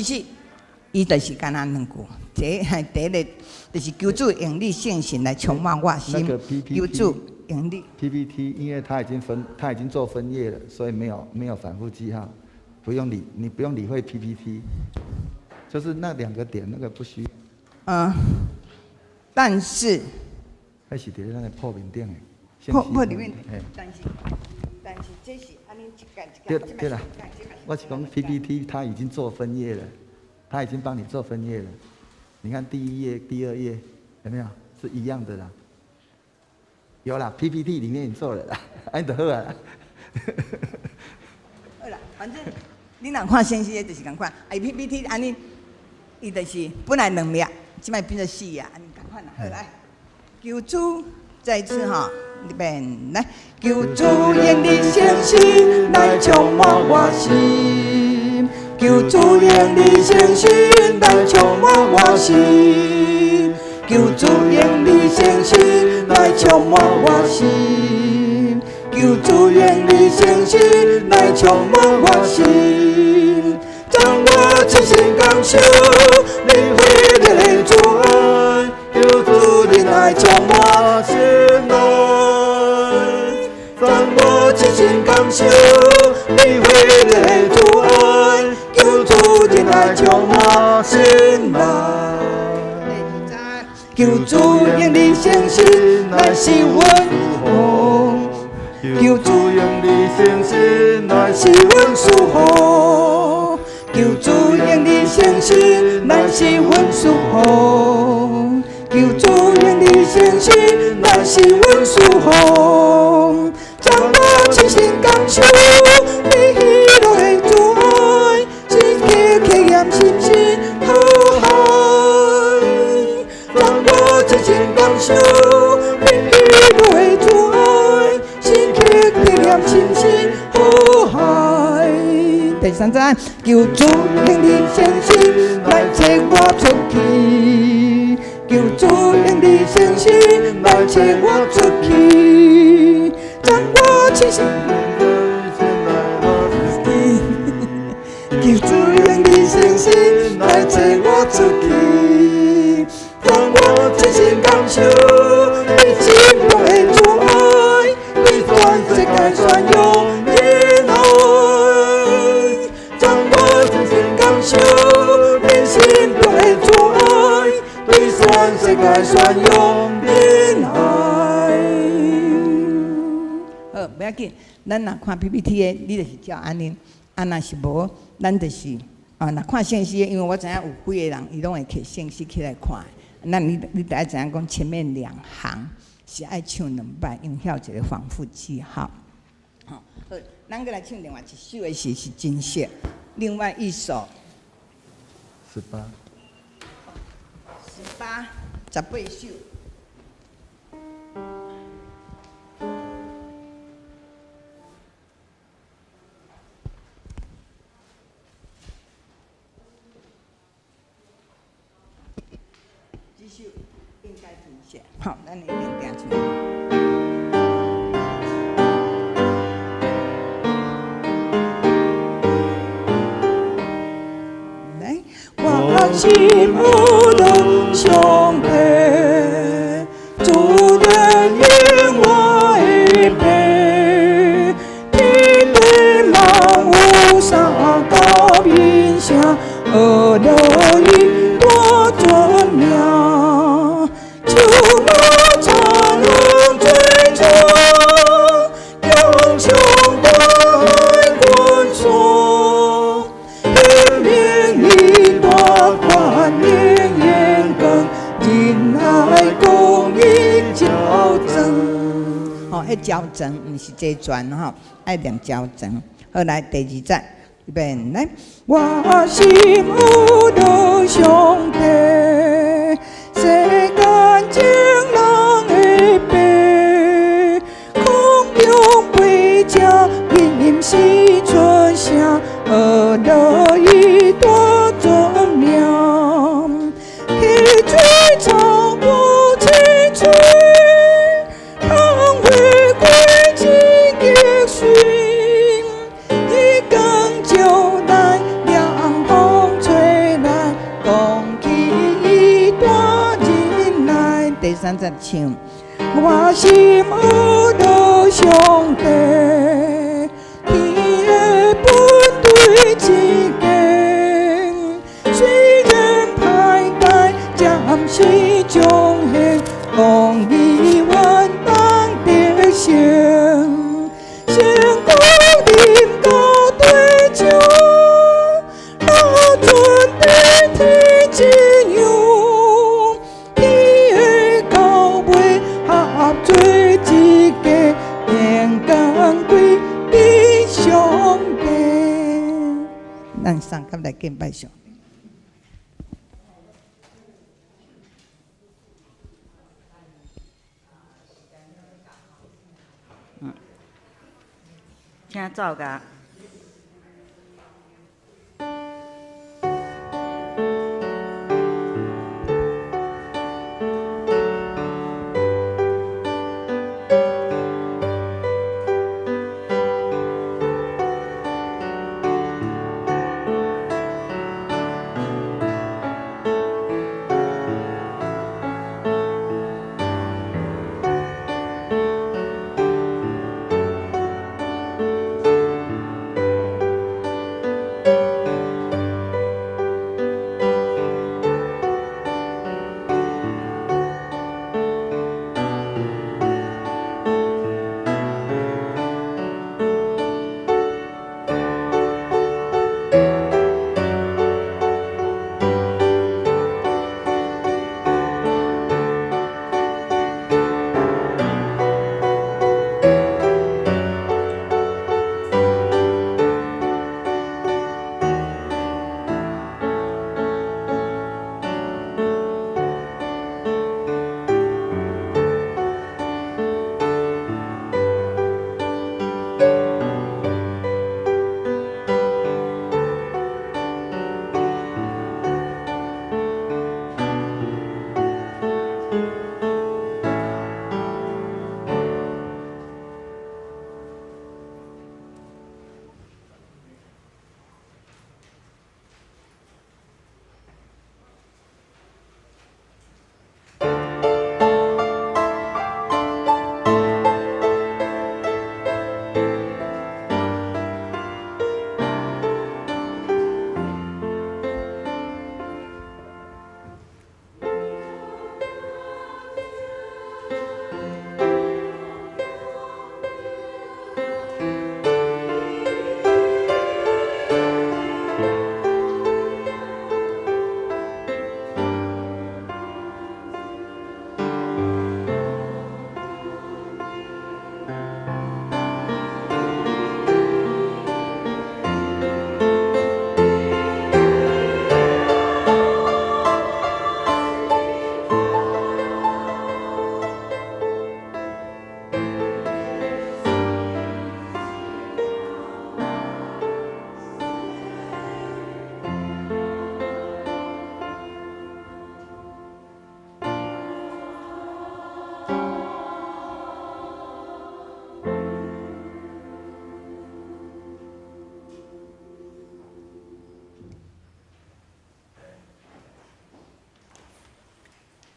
其實伊就是干焦兩句，這係第一个就是求主用你聖神來充滿我心。那個 PPT 求主用你 PPT，因為他已經分，他已經做分頁了，所以沒有反覆記號，不用理，你不用理會 PPT，就是那兩個點，那個不需要。但是，彼是佇咧咱的破面頂的，破裡面，但是這是按呢一間一間。對對啦，我是講 PPT，他已經做分頁了，他已經幫你做分頁了。你看第一頁、第二頁有沒有？是一樣的啦。有啦，PPT 裡面做了啦，按就好啊。好啦，反正你若看信息的，就是仝款。啊，PPT 按呢，伊就是本來兩頁，這擺變做四頁，按呢仝款啦。好來，求主再一次哈，預備來，求主用你聖神來充滿我心，求主用你聖神來充滿我心，求主用你聖神來充滿我心，求主用你聖神來充滿我心，將我一心感受你偉大的主愛，求主你來充滿心內，將我一心感受你偉大的主愛，求主你來充滿心內。求主用你聖神來使阮福，求主用你聖神來使阮舒服，求主用你聖神來使阮舒服，求主用你聖神來使阮舒服，將我一心感受你喜樂的主愛，時刻刻念心心好海，將我一心感受你喜樂的主愛，時刻刻念心心好海。第三節，求主用你聖神來切我出去，求主用你聖神來切我出去，將我一心。求主用你聖神來切我出去，將我一心感受你心中的主愛，對全世界宣揚仁愛。將我一心感受你心中的主愛，對全世界宣揚仁愛。好，無要緊，咱若看 PPT 的，你就是照按呢。啊，若是無，咱就是啊，若看聖詩的，因為我知影有幾個人，伊攏會摕聖詩起來看。那你著愛知影講前面兩行是愛唱兩擺，用曉一個反覆記號。好，咱閣來唱另外一首的是是真實，另外一首。 18。18，18首。這首應該真實。好，咱一定定唱。來，我心有當上帝，主人應我的父，天地萬有三高面聲，學樂伊大尊名。手無才能追逐，強上大關鎖，顯明伊大權能眼光，仁愛公義矯正。吼，彼矯正毋是這轉吼，愛念矯正。好，來第二節，預備來。我心有當上帝，世間情人的父，空中飛鳥臨時出聲，學樂伊大尊名。溪水草無青翠，芳花果子極水，日光照來涼風吹，唱。我心学到上帝，天的本对一间，虽然歹代，暂时将现，公义愿当得成。成功临到地上，老船在天之阳，天的到尾合做一家，天公归给上帝。咱送甲来敬拜上帝。请奏乐。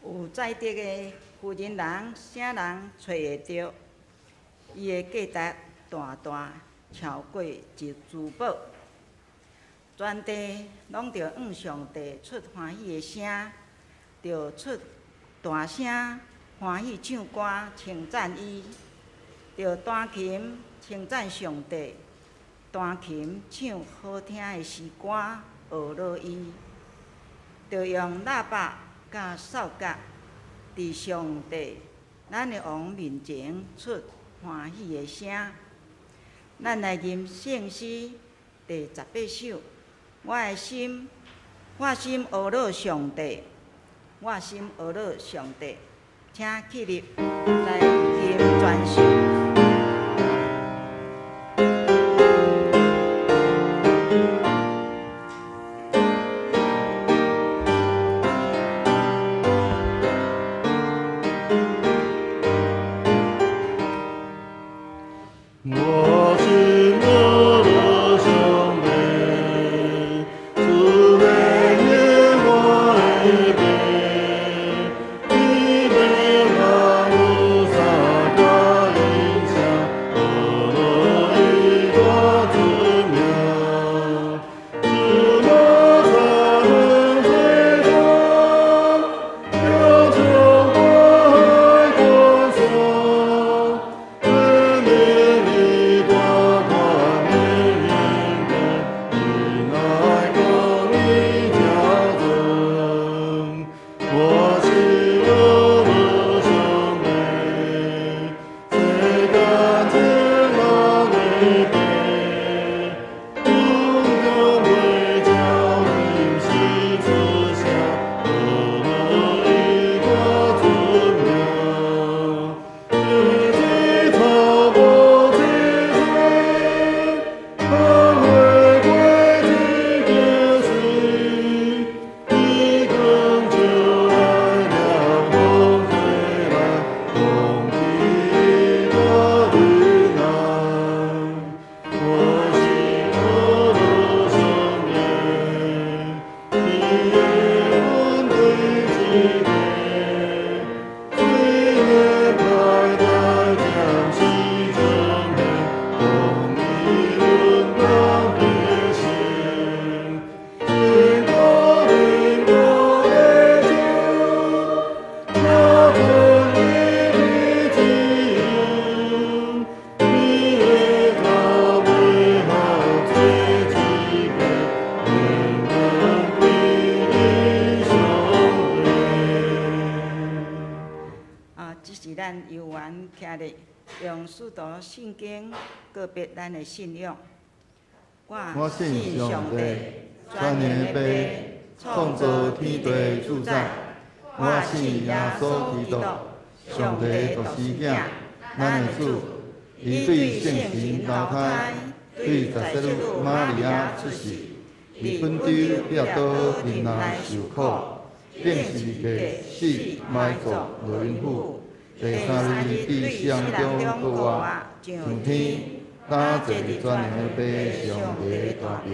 有才德的妇人人，啥人揣会著？伊的价值大大超过一珠宝。全地拢著向上帝出欢喜的声，著出大声欢喜唱歌称赞伊，著弹琴称赞上帝，弹琴唱好听的诗歌学乐伊，著用喇叭佮哨角，伫上帝咱的王面前出欢喜的声。咱来吟圣诗第18首，我的心，我心呵咾上帝，我心呵咾上帝，请起立来吟全首。我听日用使徒信经告别咱的信仰。我信上帝，全能的父，创造天地主宰。我信耶稣基督，上帝独生囝，咱的主。伊对圣神投胎，对十圣女玛利亚出世，伫本丢彼拉多忍耐受苦，钉十字架死埋葬落阴府，第三日伫死人中复活，上天，搭坐伫全能的父上帝大爿。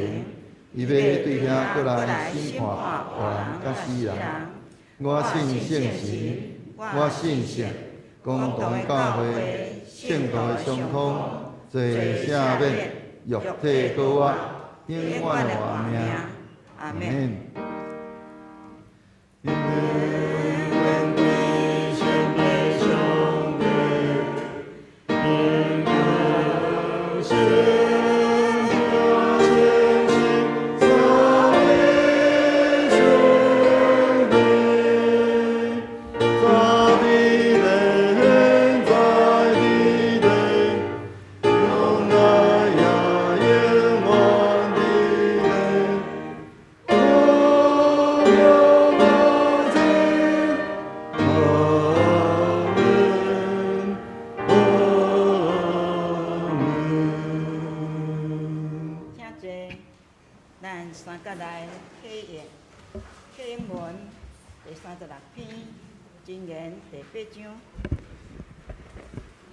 伊欲对遐閣來審判活人佮死人。我信聖神，我信聖公同的教會，聖徒的相通，罪赦免，肉體閣活，永遠的活命。阿們。請坐，咱三角來啟應，啟應文第36篇，箴言第八章。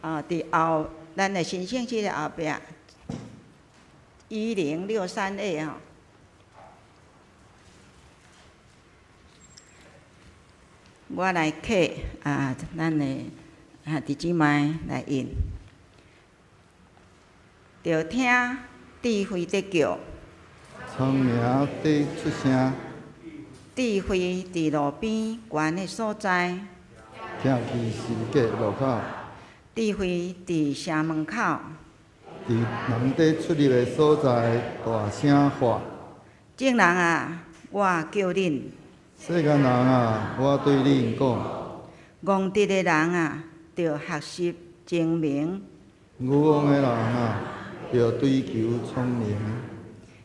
啊，佇後咱的神聖冊的後壁，1063頁吼。我來啟啊，咱的啊弟姊妹來應，著聽智慧佇叫，聰明佇出聲，智慧佇路邊懸的所在，徛佇十字架路口，智慧佇城門口，佇人佇出入的所在大聲喊。眾人啊，我叫恁；世間人啊，我對恁講。戇直的人啊，著學習精明；愚戇的人啊，著追求聰明。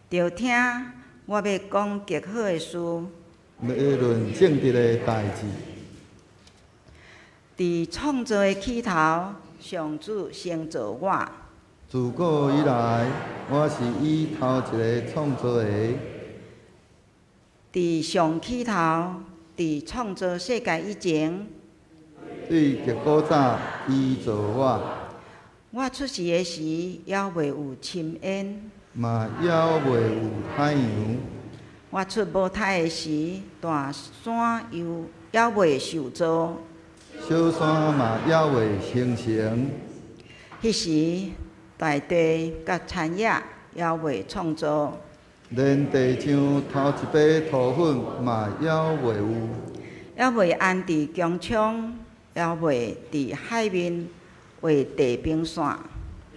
著聽我欲講極好的事。欲論正直的代誌。佇創造的起頭，上主先造我。自古以來，我是伊頭一个創造的。佇上起頭，佇創造世界以前，對極古早，伊造我。我出世的時，猶未有深淵。嘛猶未有海洋。我出母胎的時，大山猶未受造。小山嘛猶未形成。彼時，大地佮田野猶未創造。連地上頭一塊塗粉嘛猶未有。猶未安置穹蒼，猶未佇海面畫地平線。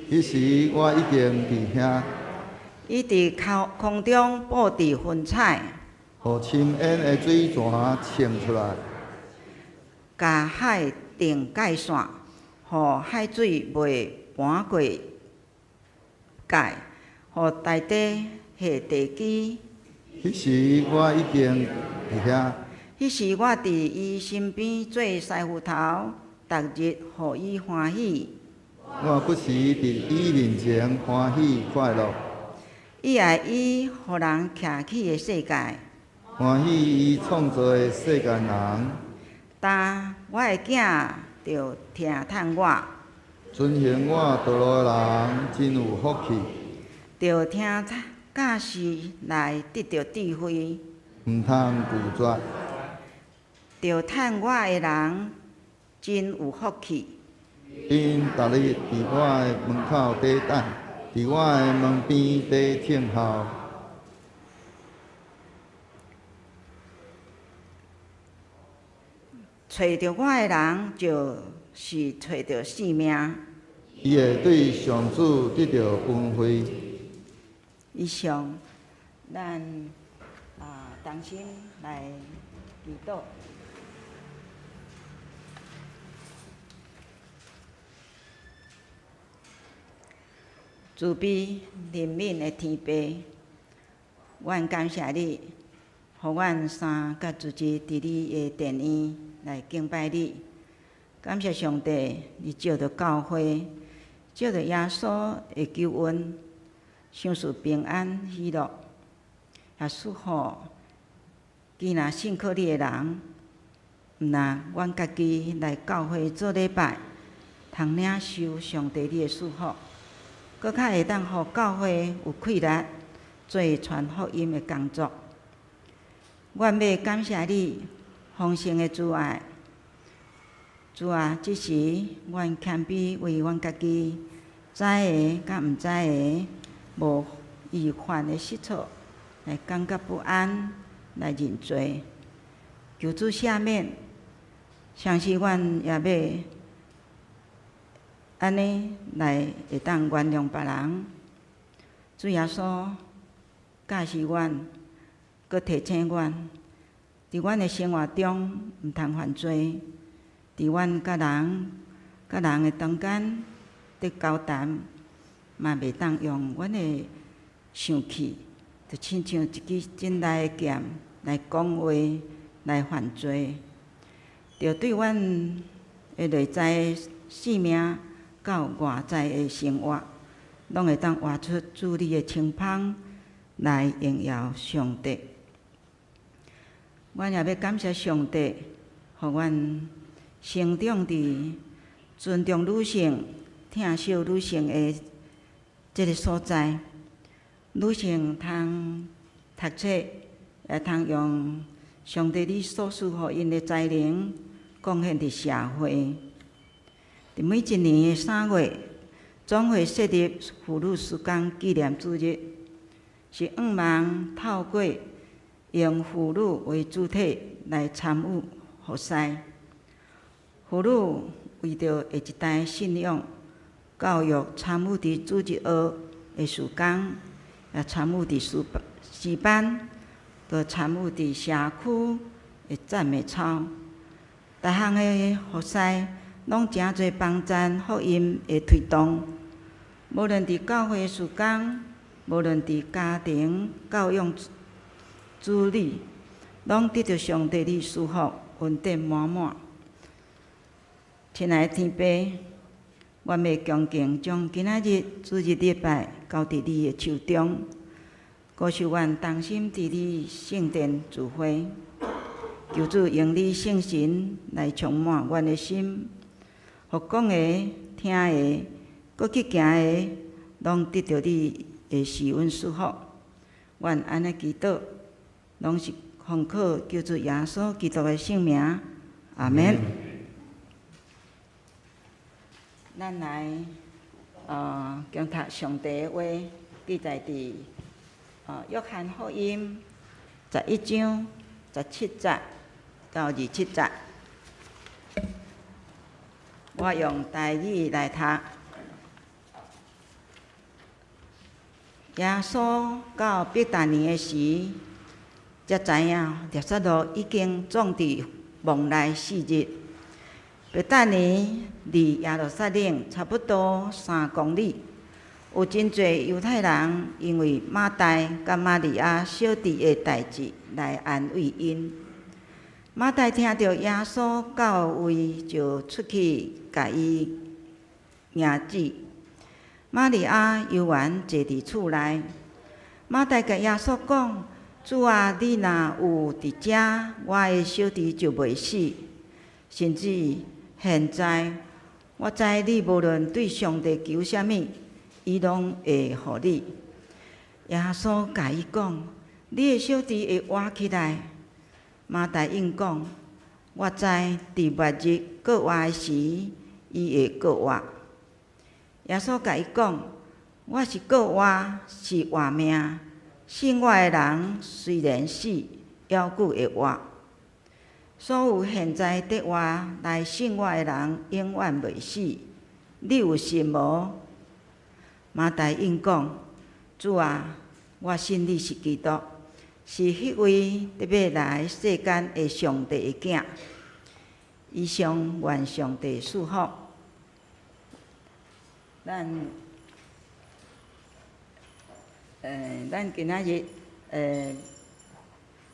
彼時我已經佇遐。伊佇空中布置雲彩，予深淵的水泉衝出來，共海定界線，予海水袂盤過界，予大地下地基。彼時我已經佇遐。彼時我佇伊身邊做師傅頭，逐日予伊歡喜。我不時佇伊面前歡喜快樂。伊愛伊予人徛起的世界，歡喜伊創造的世間人。但我的囝著聽嘆我，遵行我道路的人真有福氣。著聽教示來得著智慧。毋通拒絕。著嘆我的人真有福氣。𪜶逐日佇我的門口佇等，佇我的門邊佇等候。揣著我的人，就是揣著性命。伊會對上主得著恩惠。以上，咱啊同心來祈禱。慈悲憐憫的天父，阮感謝你，予阮三佮主日佇你的殿院來敬拜你。感謝上帝，你藉著教會，藉著耶穌的救恩，賞賜平安喜樂，也賜予既若信靠你的人，毋但阮家己來教會做禮拜，通領受上帝你的祝福，閣較會當予教會有氣力做傳福音的工作。阮欲感謝你豐盛的慈愛。主啊，這時阮謙卑為阮家己知的佮毋知的無意犯的失錯，來感覺不安，來認罪，求主赦免。相信阮也欲按呢來會當原諒別人。主耶穌教示阮，閣提醒阮，佇阮的生活中毋通犯罪。佇阮佮人佮人的中間的交談，嘛袂當用阮的生氣，就親像一支真利的劍來講話，來犯罪。著對阮的內在性命到外在的生活，攏會當活出主你的清芳來榮耀上帝。阮也欲感謝上帝，予阮成長佇尊重女性、疼惜女性的這个所在，女性通讀冊，也通用上帝你所賜予𪜶的才能，貢獻佇社會。佇每一年的3月，總會設立婦女事工紀念主日，是向望透過用婦女為主體來參與服侍。婦女為著下一代信仰教育，參與佇主日學的事工，也參與佇詩班，閣參與佇社區的讚美操，逐項的服侍，攏誠濟幫贊福音的推動。無論佇教會事工，無論佇家庭教養子女，攏得著上帝的祝福，恩典滿滿。親愛的天父，阮欲恭敬將今仔日主日禮拜交佇你的手中，保守阮同心佇你聖殿聚會，求主用你聖神來充滿阮的心，予講的、聽的、閣去行的，攏得著你的施恩祝福。阮按呢祈禱，攏是奉靠救主耶穌基督的聖名，阿們。咱來共讀上帝的話，記載佇約翰福音11章17節到27節。我用台語來讀。耶穌到伯大尼的時，才知影拉撒路已經葬佇墓內四日。伯大尼離耶路撒冷差不多3公里，有真濟猶太人因為馬大佮瑪利亞小弟的代誌來安慰𪜶。馬大聽著耶穌到位，就出去共伊迎接。瑪利亞猶原坐佇厝內。馬大共耶穌講：主啊，你若有佇遮，我的小弟就袂死。甚至現在，我知你無論對上帝求啥物，伊攏會予你。耶穌共伊講：你的小弟會活起來。馬大應講：我知佇末日復活的時，伊會復活。耶穌共伊講：我是復活，是活命。信我的人雖然死，猶閣會活。所有現在佇活來信我的人，永遠袂死。你有信無？馬大應講：主啊，我信你是基督，是彼位欲來世間的上帝的囝。以上願上帝賜福。咱咱今仔日，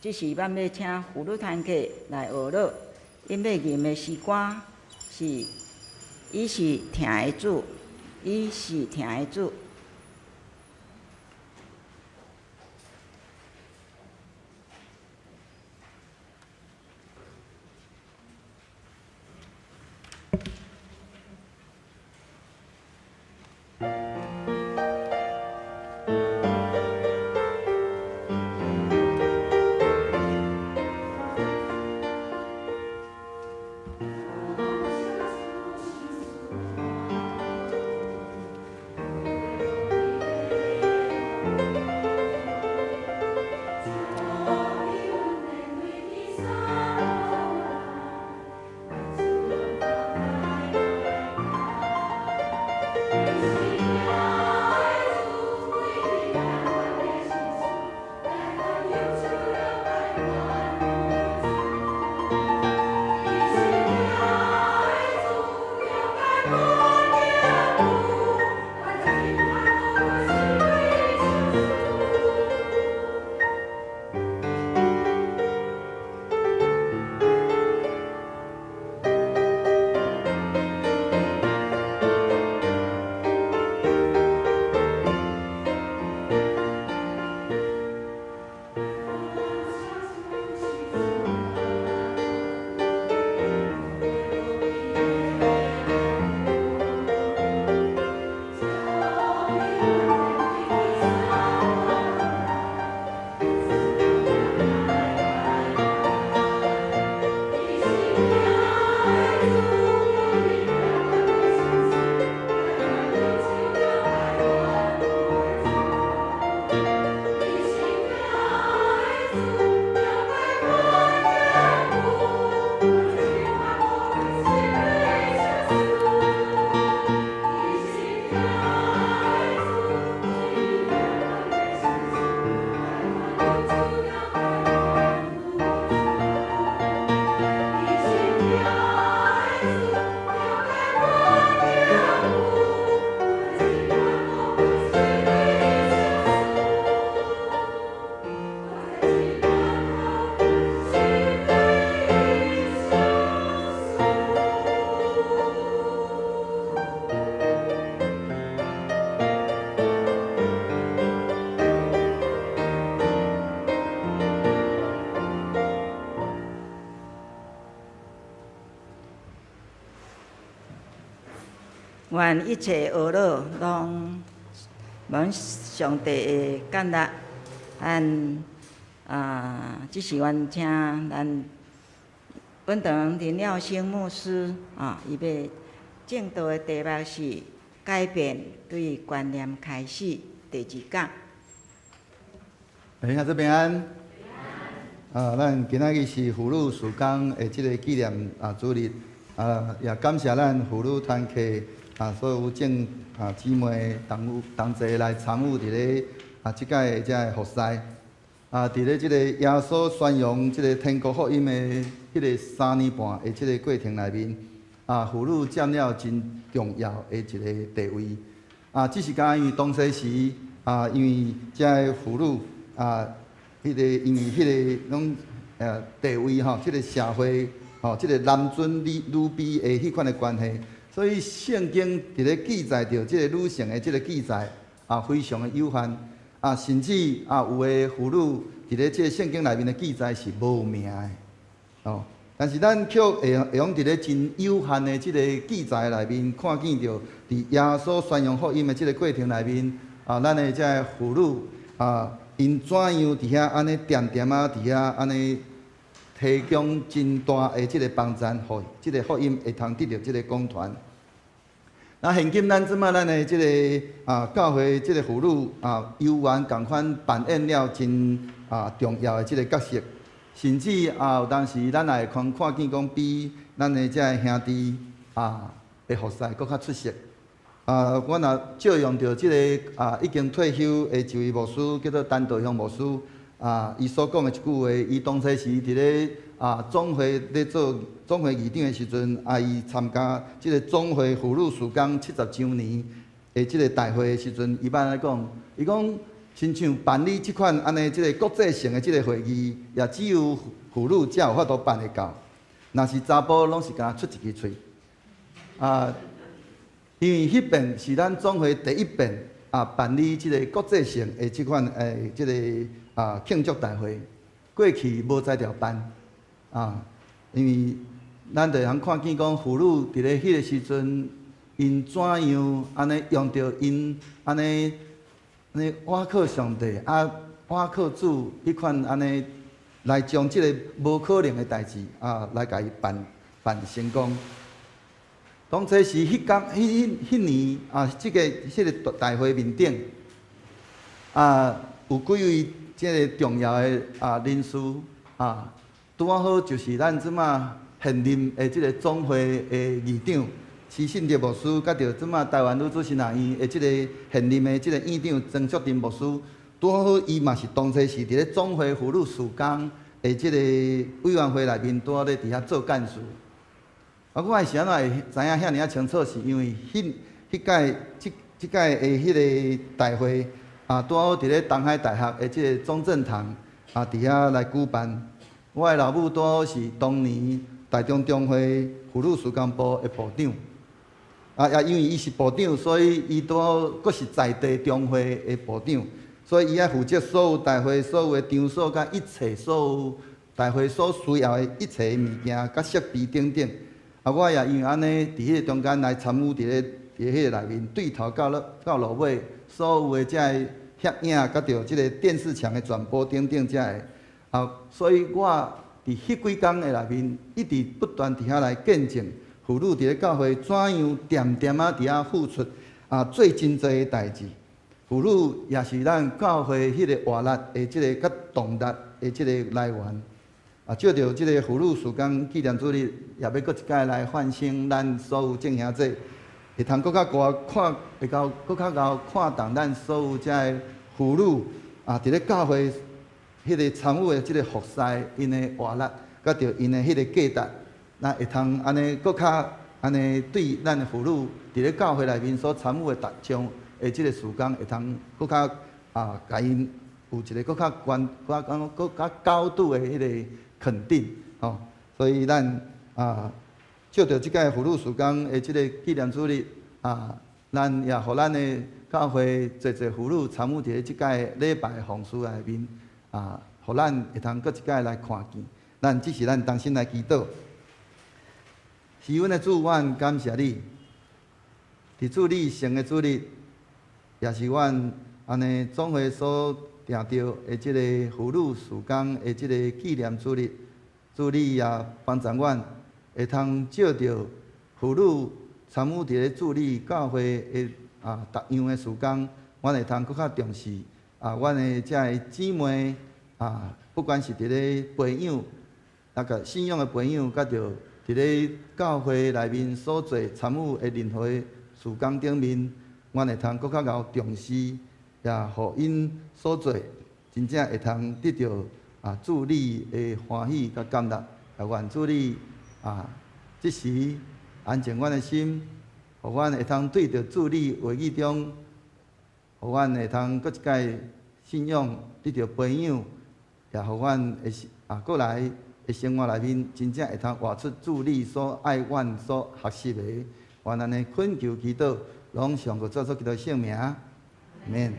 這是咱欲請婦女團契來學樂，𪜶欲吟的詩歌是《伊是疼的主》，伊是疼的主。願一切惡惱攏蒙上帝的接納。咱啊，這是阮請咱本堂林耀星牧師啊，伊欲證道的題目是改變對觀念開始，第二講。哎，這平安。啊，咱今仔日是婦女事工的這个紀念啊主日，啊，也感謝咱婦女團契啊所有眾啊姊妹同同齊來參與佇咧啊這擺的這个服事。啊，佇咧這个耶穌宣揚這个天國福音的彼个3年半的這个過程內面，啊，婦女佔了真重要的一個地位。啊，只是講因為當時時啊，因為這个婦女啊，彼个因為彼个攏地位吼，這个社會吼，這个男尊女女卑的彼款的關係，所以聖經佇咧記載著這个女性的這个記載啊，非常的有限啊，甚至啊有的婦女佇咧這个聖經內面的記載是無名的哦。但是咱卻會會用佇咧真有限的這个記載內面，看見著佇耶穌宣揚福音的這个過程內面啊，咱的這个婦女啊，𪜶怎樣佇遐按呢恬恬仔佇遐按呢提供真大的這个幫贊，予這个福音會通得著這个廣傳。那現今咱這擺咱的這个啊教會這个婦女啊，猶原仝款扮演了真啊重要的這个角色，甚至啊有當時咱也會看看見講比咱的這个兄弟啊的服侍閣較出色。啊，我若借用著這个啊已經退休的一位牧師，叫做陳道雄牧師啊，伊所講的一句話，伊當初時佇咧啊總會咧做總會議長的時陣，啊，伊參加這个總會婦女事工70週年的這个大會的時陣，伊捌按呢講，伊講親像辦理這款按呢這个國際性的這个會議，也只有婦女才有法度辦會到。若是查埔，攏是干焦出一支喙。啊，因為彼遍是咱總會第一遍啊辦理這个國際性的這款這个啊慶祝大會，過去無才調辦啊，因為咱就會通看見講婦女佇咧彼个時陣，𪜶怎樣按呢用著𪜶按呢按呢倚靠上帝啊，倚靠主彼款按呢來將這个無可能的代誌啊，來共伊辦辦成功。當初時彼工彼彼彼年啊，這个這个大會面頂啊，有幾位這个重要的啊人士啊，拄仔好就是咱這馬現任的這个總會的議長施信德牧師，佮著這馬臺灣女子神學院的這个現任的這个院長曾淑珍牧師，拄好伊嘛是當初是佇咧總會婦女事工的這个委員會內面，拄好咧佇遐做幹事。啊，我是按怎會知影遐爾仔清楚？是因為彼彼屆這這屆的彼个大會啊，拄好佇咧東海大學的這个中正堂啊，佇遐來舉辦。我的老母拄好是當年台中中會婦女事工部的部長。啊，也因為伊是部長，所以伊拄好閣是在地中會的部長，所以伊愛負責所有大會所有的場所佮一切所有大會所需要的一切物件佮設備等等。啊，我也因為按呢，佇彼个中間來參與佇咧佇彼个內面，對頭到落到落尾，所有的這个攝影，佮著這个電視牆的轉播等等這个，啊，所以我佇彼幾工的內面，一直不斷佇遐來見證婦女佇咧教會怎樣恬恬仔佇遐付出啊，做真濟的代誌。婦女也是咱教會彼個活力的這个佮動力的這个來源。啊，借著這个婦女事工紀念主日，也欲閣一擺來喚醒咱所有眾兄弟，會通閣較懸看，會夠閣較𠢕看重咱所有這个婦女啊，佇咧教會彼个參與的這个服侍，𪜶的活力，佮著𪜶的彼个價值，咱會通按呢閣較按呢對咱的婦女佇咧教會內面所參與的逐項的這个事工，會通閣較啊，共𪜶有一个閣較懸、閣較閣較高度的彼个肯定，吼，所以咱啊，借著這屆婦女事工的這个紀念主日啊，咱也予咱的教會濟濟婦女參與佇咧這屆禮拜奉事內面啊，予咱會通閣一擺來看見。咱這時咱同心來祈禱，是阮的主，阮感謝你，佇主你聖的主日，也是阮按呢總會所定著的這个婦女事工的這个紀念主日，主你也幫助阮會通藉著婦女參與佇咧主你教會的啊逐樣的事工，阮會通閣較重視啊，阮的這个姊妹啊，不管是佇咧培養那个信仰的培養，佮著佇咧教會內面所做參與的任何事工頂面，阮會通閣較𠢕重視。也予𪜶所做，真正會通得著啊主你的歡喜佮感恩。也願主你啊，這時安靜阮的心，予阮會通對著主你話語中，予阮會通閣一擺信仰得著培養，也予阮會啊過來的生活內面，真正會通活出主你所愛阮所學習的。願按呢懇求祈禱，攏奉主耶穌基督聖名，阿們。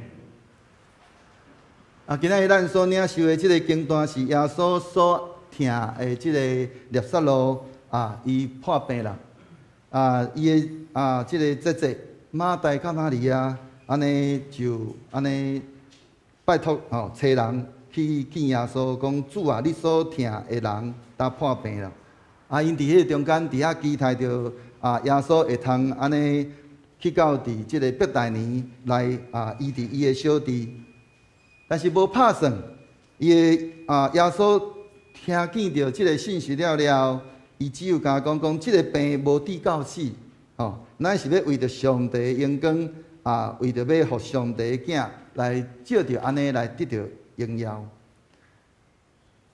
啊，今仔日咱所領受的這个經段是耶穌所疼的這个辣撒羅啊，伊破病啦。啊，伊的啊，這个姐姐馬大佮瑪利亞，按呢就按呢拜託吼，差人去見耶穌，講主啊，你所疼的人若破病啦。啊，𪜶佇彼个中間佇遐期待著啊，耶穌會通按呢去到佇這个伯大尼來啊醫治伊的小弟。但是無拍算，伊的啊耶穌聽見著這个信息了了，伊只有共講講，這个病無致到死，吼，乃是欲為著上帝的榮光啊，為著欲予上帝的囝來藉著按呢來得著榮耀。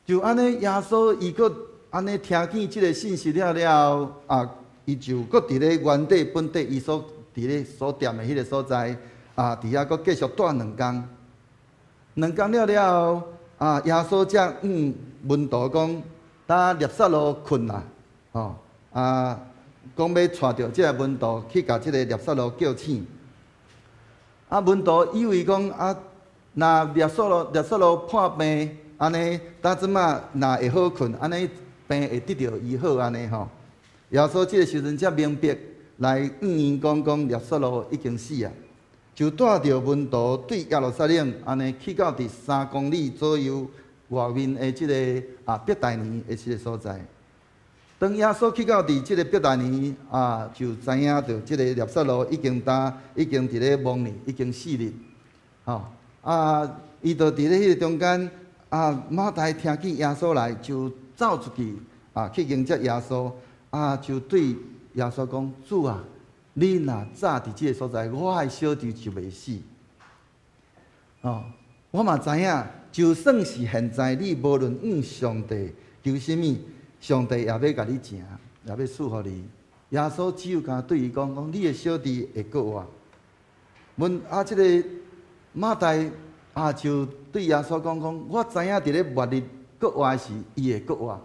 就按呢，耶穌伊閣按呢聽見這个信息了了啊，伊就閣佇咧原地本地伊所佇咧所踮的彼个所在啊，佇遐閣繼續蹛兩工。2工了了後，啊，耶穌才向門徒講：搭拉撒路睏啦，吼啊，講欲帶著這个門徒去共這个拉撒路叫醒。啊，門徒以為講啊，若拉撒路破病，按呢，搭這馬若會好睏，按呢病會得著醫好按呢吼。耶穌這个時陣才明白來向𪜶講講拉撒路已經死啊，就帶著門徒對耶路撒冷按呢去到佇3公里左右外面的這个啊伯大尼的這个所在。當耶穌去到佇這个伯大尼啊，就知影著這个拉撒路已經呾已經佇咧墓裡，已經4日，吼啊！伊就佇咧彼個中間啊，馬大聽見耶穌來，就走出去啊，去迎接耶穌啊，就對耶穌講：主啊，你若早佇這个所在，我的小弟就袂死。哦，我嘛知影，就算是現在，你無論向上帝求啥物，上帝也欲共你成，也欲賜予你。耶穌只有敢對伊講講，你的小弟會閣活。問啊，這個馬大啊，就對耶穌講講，我知影佇咧末日閣活時，伊會閣活。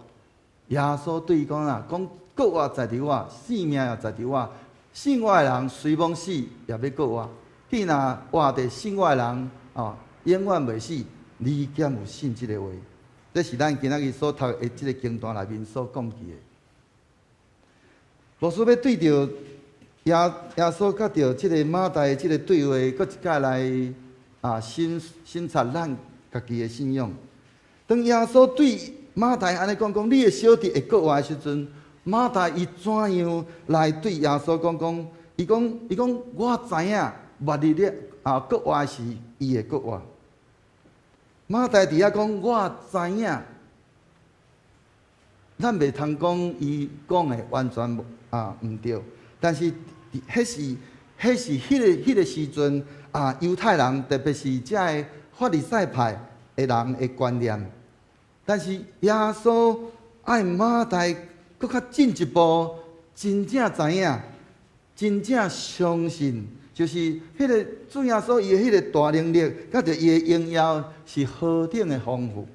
耶穌對伊講啊，講閣活在佇我，性命也在佇我。信我的人雖罔死，也欲閣活。彼若活著信我的人，哦，永遠袂死。你敢有信這个話？這是咱今仔日所讀的這个經段內面所講起的。牧師欲對著耶穌佮著這个馬大的這个對話，閣一擺來啊審查咱家己的信仰。當耶穌對馬大按呢講講，你的小弟會閣活的時陣，馬大伊怎樣來對耶穌講講？伊講我知影末日咧啊閣活時，伊會閣活。馬大佇遐講，我知影，咱袂通講伊講的完全啊毋對，但是彼是彼個時陣啊，猶太人特別是這个法利賽派的人的觀念。但是耶穌愛馬大閣較進一步，真正知影，真正相信。就是彼个主耶穌伊的彼个大能力，佮著伊的榮耀是何等的豐富。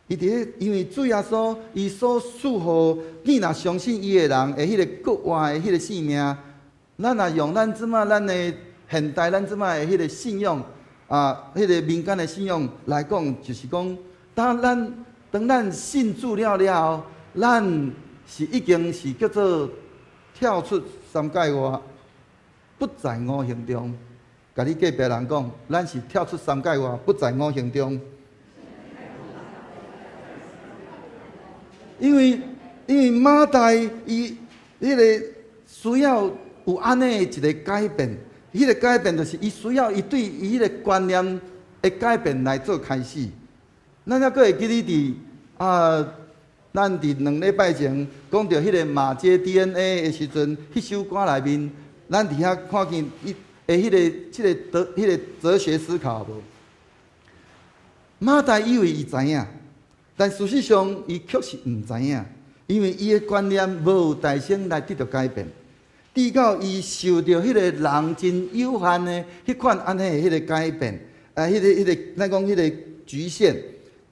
伊佇咧，因為主耶穌伊所賜予你若相信伊的人的彼个閣活的彼个生命，咱若用咱這馬咱的現代咱這馬的彼个信仰啊，彼个民間的信仰來講，就是講，當咱信主了了後，咱是已經是叫做跳出三界外。不在五行中，共你隔壁人講，咱是跳出三界外，不在五行中。因為馬大伊彼个需要有按呢一个改變，彼个改變就是伊需要伊對伊彼个觀念的改變來做開始。咱猶閣會記得佇啊，咱佇2禮拜前講著彼个馬偕 DNA 的時陣，彼首歌內面。咱佇遐看見伊的彼个、這个哲、彼个哲學思考無？馬大以為伊知影，但事實上伊卻是毋知影，因為伊的觀念無大聲來得著改變，直到伊受著彼個人真有限的彼款按呢的彼個改變，啊，彼個、咱講彼個局限，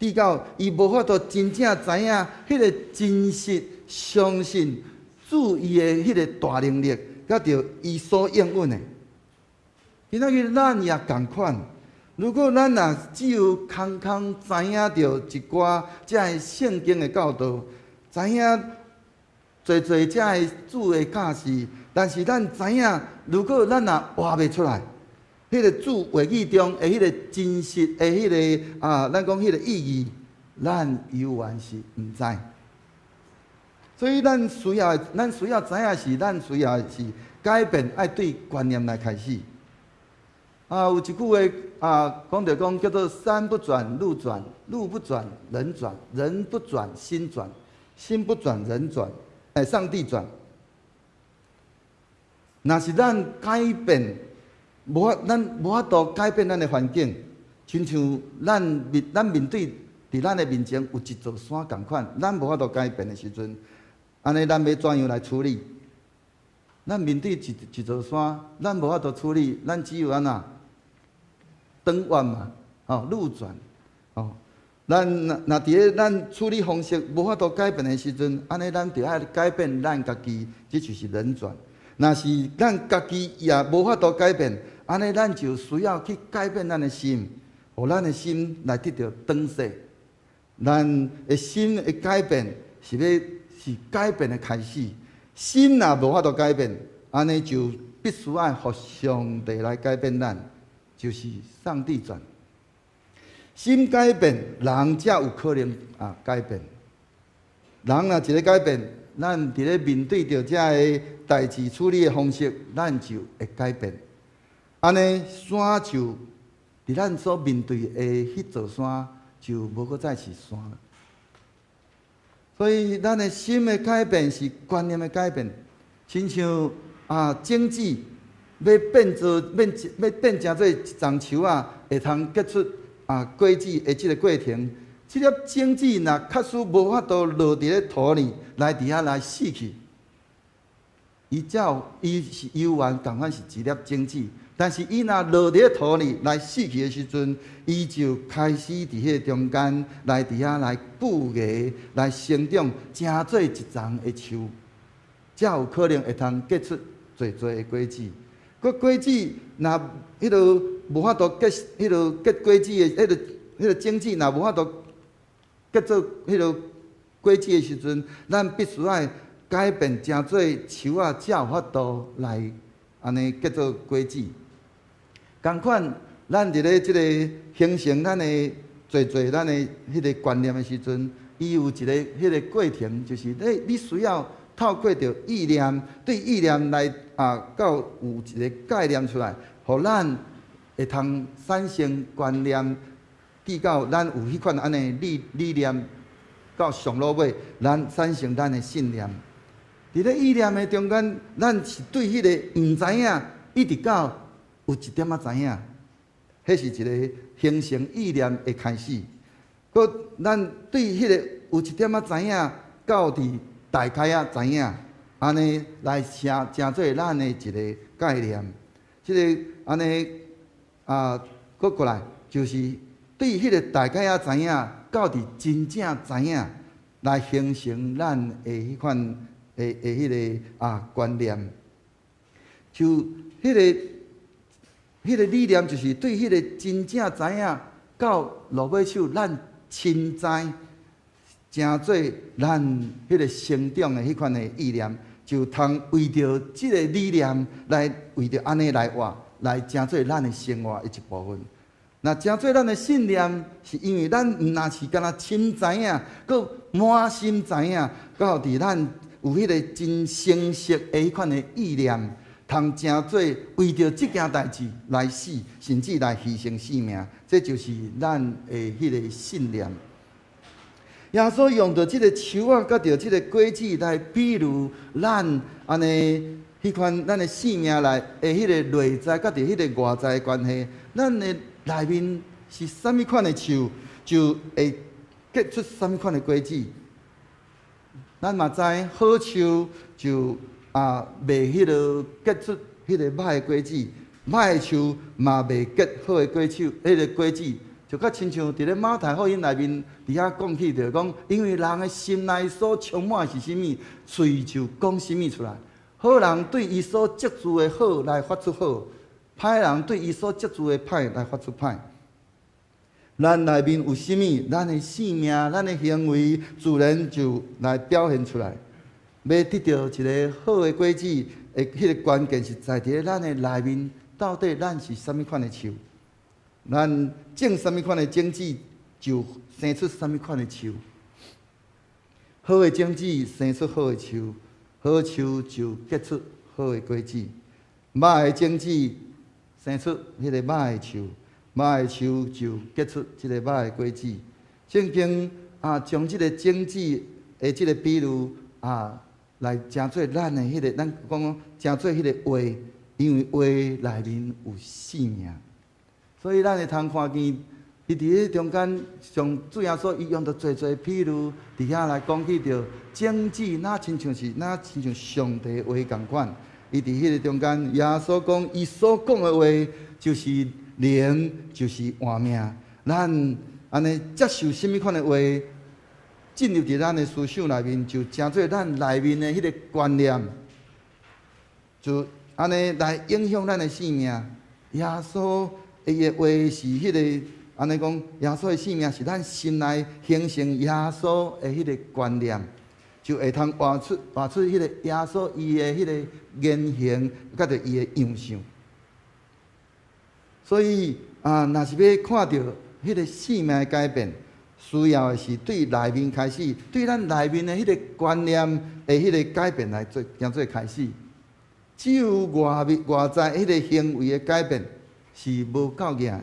直到伊無法度真正知影彼個真實相信主伊的彼個大能力。佮著伊所應允的，今仔日咱也仝款。如果咱若只有空空知影著一寡這个聖經的教導，知影濟濟這个主的教示，但是咱知影，如果咱若活袂出來，彼个主話語中的彼个真實的彼个啊，咱講彼个意義，咱猶原是毋知。所以咱需要，咱需要知影是，咱需要的是改變，愛對觀念來開始。啊，有一句話啊，講著講叫做山不轉路轉，路不轉人轉，人不轉心轉，心不轉人轉，欸，上帝轉。若是咱改變，無法，咱無法度改變咱的環境，親像咱面對佇咱的面前有一座山仝款，咱無法度改變的時陣。按呢，咱欲怎樣來處理？咱面對一座山，咱無法度處理，咱只有按怎？轉彎嘛，哦，路轉，哦，咱若若佇咧咱處理方式無法度改變的時陣，按呢咱著愛改變咱家己，這就是人轉。若是咱家己也無法度改變，按呢咱就需要去改變咱的心，予咱的心來得著轉世。咱的心的改變是欲是改變的開始。心若無法度改變，按呢就必須愛予上帝來改變咱，就是上帝轉。心改變，人才有可能啊改變。人若一个改變，咱佇咧面對著這个代誌處理的方式，咱就會改變。按呢山就佇咱所面對的彼座山，就無閣再是山了。所以，咱的心的改變是觀念的改變，親像啊種子欲變做變欲變成做一叢樹仔，會通結出啊果子的這个過程。這粒種子若確實無法度落佇咧土裡，來佇遐來死去，伊才有伊是猶原仝款是一粒種子。但是伊若落佇咧土裡來死去的時陣，伊就開始佇彼個中間來佇遐來布芽，來成長，成做一叢的樹，才有可能會通結出濟濟的果子。閣果子若彼个無法度結，彼个結果子的彼个種子若無法度結做彼个果子的時陣，咱必須愛改變成做樹仔，才有法度來按呢結做果子。仝款，咱佇咧這个形成咱的濟濟咱的彼个觀念的時陣，伊有一个彼个過程，就是你需要透過著意念，對意念來啊，到有一个概念出來，予咱會通產生觀念，直到咱有彼款按呢理念，到上落尾，咱產生咱的信念。佇咧意念的中間，咱是對彼个毋知影，一直到有一點仔知影，彼是一个形成意念的開始。閣咱對彼个有一點仔知影，到佇大概仔知影，按呢來成成做咱的一个概念。這个按呢啊，閣過來就是對彼个大概仔知影，到佇真正知影，來形成咱的彼款的彼个啊觀念。就彼个理念，就是對彼个真正知影，到落尾手，咱深知，成做咱彼个成長的彼款的意念，就通為著這个理念來為著按呢來活，來成做咱的生活的一部分。若成做咱的信念，是因為咱毋若是干焦深知影，閣滿心知影，到佇咱有彼个真清晰的彼款的意念，通成做為著這件代誌來死，甚至來犧牲性命，這就是咱的彼个信念。耶穌用著這个樹仔，佮著這个果子來比喻咱按呢彼款咱的生命內的彼个內在，佮著彼个外在的關係。咱的內面是啥物款的樹，就會結出啥物款的果子。咱嘛知好樹就啊袂彼个結出彼个歹的果子，歹的樹嘛袂結好的果樹，彼个果子。就較親像佇咧馬太福音內面佇遐講起著講，因為人的心內所充滿的是啥物，喙就講啥物出來。好人對伊所積聚的好來發出好，歹人對伊所積聚的歹來發出歹。咱內面有啥物，咱的性命、咱的行為，自然就來表現出來。欲得著一个好的果子，的彼个關鍵是在佇咧咱的內面，到底咱是啥物款的樹？咱種啥物款的種子，就生出啥物款的樹。好的種子生出好的樹，好樹就結出好的果子。歹的種子生出彼个歹的樹，歹的樹就結出這个歹的果子。聖經啊，將這个種子的這个比喻啊，來成做咱的彼个，咱講成做彼个話，因為話內面有生命。所以咱會通看見，伊佇彼中間，上主耶穌伊用著濟濟比喻，佇遐來講起著種子，若親像是若親像上帝話仝款。伊佇彼個中間，耶穌講，伊所講的話就是靈，就是活命。咱按呢接受啥物款的話進入佇咱的思想內面，就成做咱內面的彼个觀念，就按呢來影響咱的生命。耶穌伊的話是彼个按呢講，耶穌的生命是咱心內形成耶穌的彼個觀念，就會通活出彼个耶穌伊的彼個言行，佮著伊的樣相。所以啊，若是欲看著彼个生命的改變，需要的是對內面開始，對咱內面的彼个觀念的彼个改變來做，當做開始。只有外面外在彼个行為的改變是無夠額的，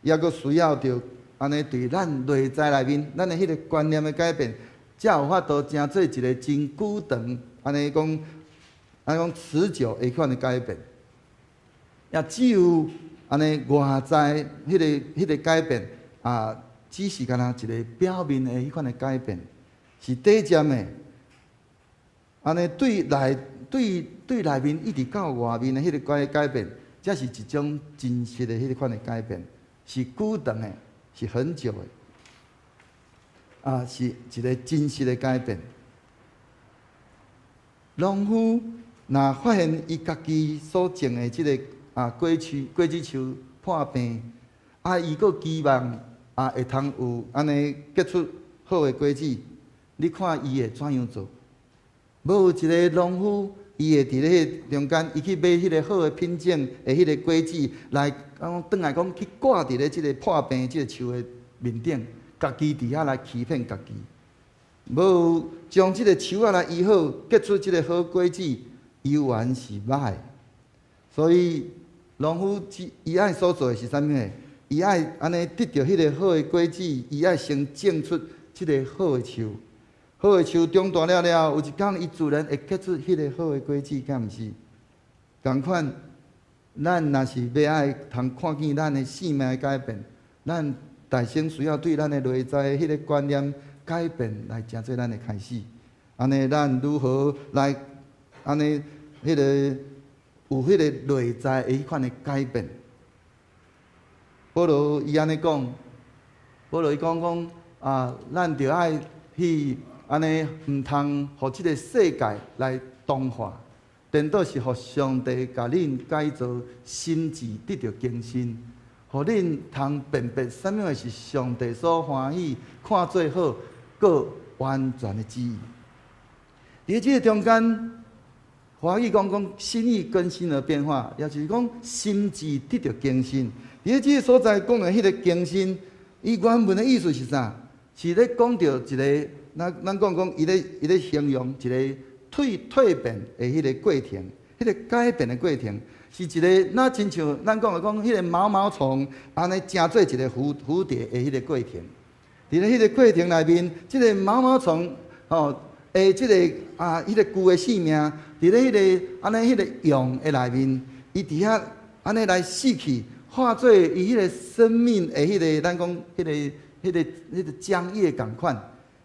抑閣需要著按呢對咱內在內面，咱的彼个觀念的改變，才有法度成做一个真久長，按呢講持久的款的改變。也只有按呢外在彼个改變啊，只是干焦一个表面的彼款的改變，是短暫的。按呢對內面一直到外面的彼个改變，才是一種真實的彼款的改變，是久長的，是很久的，啊，是一个真實的改變。農夫若發現伊家己所種的這个果子樹破病，啊，伊閣期望啊會通有按呢結出好的果子，你看伊會怎樣做？無有一个農夫，伊會佇咧彼个中間，伊去買彼个好的品種的彼个果子來，講轉來講去掛佇咧這个破病這个樹的面頂，家己佇遐來欺騙家己。無將這个樹仔來醫好，結出這个好果子，猶原是歹。所以農夫只伊愛所做的是啥物？伊愛按呢得著彼个好的果子，伊愛先種出這个好的樹。好的樹長大了了，有一工伊自然會結出彼个好的果子，敢毋是？仝款，咱若是欲愛通看見咱的生命的改變，咱大先需要對咱的內在彼个觀念改變來成做咱的開始。按呢，咱如何來按呢？彼个有彼个內在的彼款的改變？保羅伊按呢講，保羅伊講講啊，咱著愛去按呢，毋通予這个世界來同化，顛倒是予上帝共恁改造心智得著更新，予恁通辨別啥物是上帝所歡喜、看做好、閣完全的旨意。佇這个中間，華語講講心意更新而變化，也就是講心智得著更新。佇這个所在講的彼个更新，伊原文的意思是啥？是咧講著一个，咱講講，伊咧形容一個蛻變的彼个過程，彼个改變的過程，是一个若親像咱講的講，彼个毛毛蟲按呢成做一个蝴蝶的彼个過程。佇咧彼个過程內面，這个毛毛蟲吼的這个啊，彼个舊的生命，佇咧彼个按呢彼个蛹的內面，伊佇遐按呢來死去，化做伊彼个生命的彼个咱講彼个漿液仝款，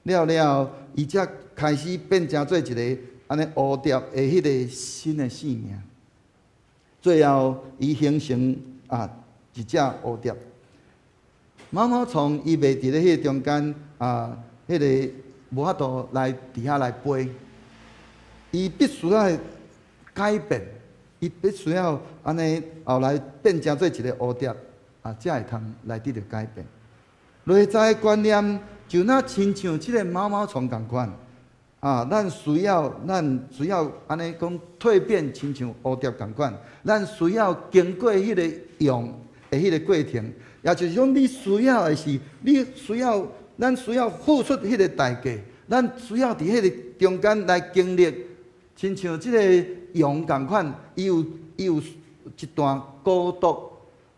了了，伊才開始變成做一个按呢蝴蝶的彼个新的生命。最後，伊形成啊一隻蝴蝶。毛毛蟲伊袂佇咧彼个中間啊，彼个無法度來佇遐來飛。伊必須愛改變，伊必須要按呢後來變成做一个蝴蝶啊，才會通來得著改變。內在觀念就若親像這个毛毛蟲仝款啊，咱需要按呢講蛻變，親像蝴蝶仝款，咱需要經過彼个蛹的彼个過程，也就是講，你需要的是，你需要，咱需要付出彼个代價，咱需要佇彼个中間來經歷，親像這个蛹仝款，伊有一段孤獨、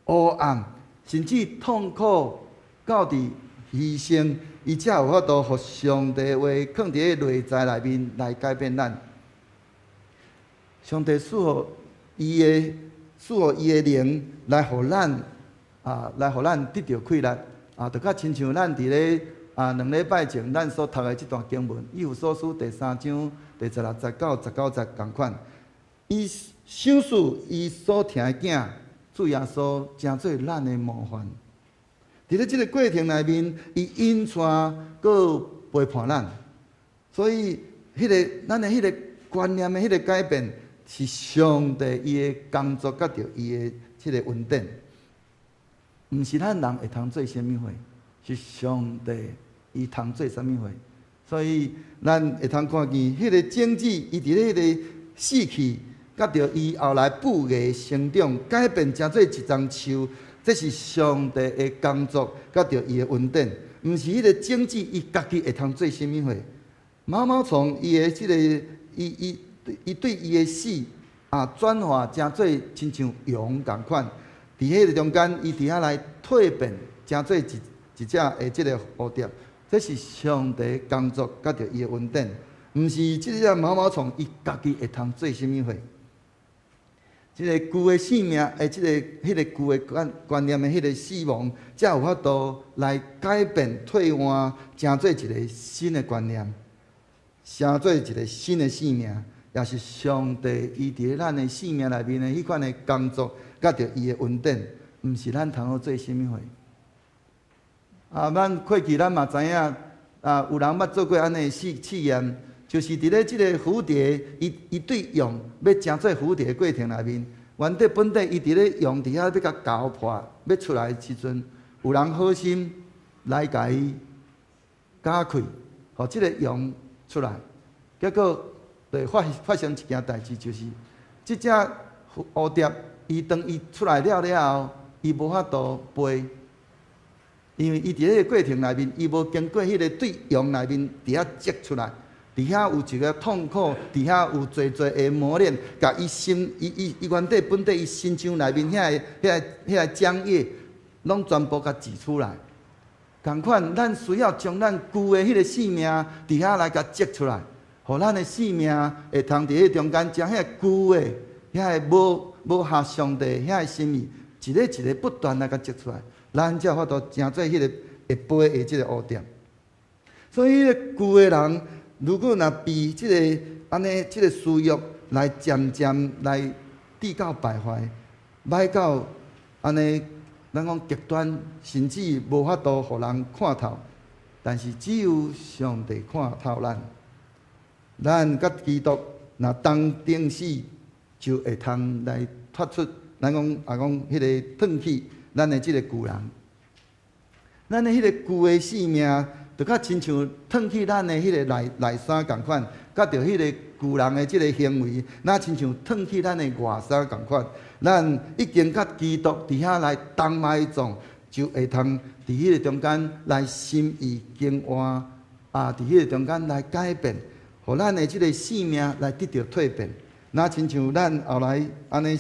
黑暗，甚至痛苦，到佇犧牲，伊才有法度予上帝話囥佇個內在內面來改變咱。上帝賜予伊的靈來予咱啊，來予咱得著氣力啊，就較親像咱佇咧啊2禮拜前咱所讀的這段經文，以弗所書第三章第16節到19節仝款。伊賞賜伊所疼的囝主耶穌，成做咱的模範。佇咧這个過程內面，伊引帶閣陪伴咱，所以彼个咱的彼个觀念的彼个改變，是上帝伊的工作，佮著伊的這个恩典，毋是咱人會通做啥物貨，是上帝伊通做啥物貨。所以咱會通看見彼個種子，伊佇咧彼個死去，佮著伊後來幼芽成長，改變成做一叢樹，這是上帝的工作，佮著伊的恩典，毋是彼個種子伊家己會通做啥物貨。毛毛蟲伊的這個，伊對伊的死啊轉化成做親像蛹仝款，佇彼個中間，伊佇遐來蛻變成做一隻的這个蝴蝶，這是上帝工作，佮著伊的恩典，毋是這隻毛毛蟲伊家己會通做啥物貨。這个舊的生命的這个彼个舊的觀念的彼个死亡，才有法度來改變、替換，成做一个新的觀念，成做一个新的生命，也是上帝伊佇咧咱的生命內面的彼款的工作，佮著伊的恩典，毋是咱通好做啥物貨。啊，咱過去咱嘛知影，啊，有人捌做過按呢試驗，就是佇咧這个蝴蝶，伊對蛹欲成做蝴蝶的過程內面，原底本底伊佇咧蛹佇遐欲共咬破，欲出來的時陣，有人好心來共伊咬開，予這个蛹出來，結果就發生一件代誌，就是這隻蝴蝶，伊當伊出來了了後，伊無法度飛。因為伊佇彼個過程內面，伊無經過彼個對蛹內面佇遐織出來，佇遐有一個痛苦，佇遐有濟濟的磨練，共伊身伊伊伊原底本底伊身軀內面遐个遐遐個漿液，攏全部共擠出來。仝款，咱需要將咱舊的彼個生命佇遐來共織出來，予咱的生命會通佇彼個中間將彼个舊的、遐个無合上帝遐个心意，一个一个不斷來共織出來。咱才有法度成做彼个會飛的這个蝴蝶。所以，彼个舊的人，如果若被這个按呢這个私欲來漸漸來致到敗壞，歹到按呢，咱講極端，甚至無法度予人看透。但是只有上帝看透咱，咱佮基督若同釘死，就會通來脫出咱講啊講彼个褪去。咱的這个舊人，咱的彼个舊的生命，就較親像褪去咱的彼个內衫仝款，佮著彼个舊人的這个行為，若親像褪去咱的外衫仝款。咱已經佮基督佇遐來同埋葬，就會通佇彼个中間來心意更換，啊，佇彼个中間來改變，予咱的這个生命來得著蛻變。若親像咱後來按呢。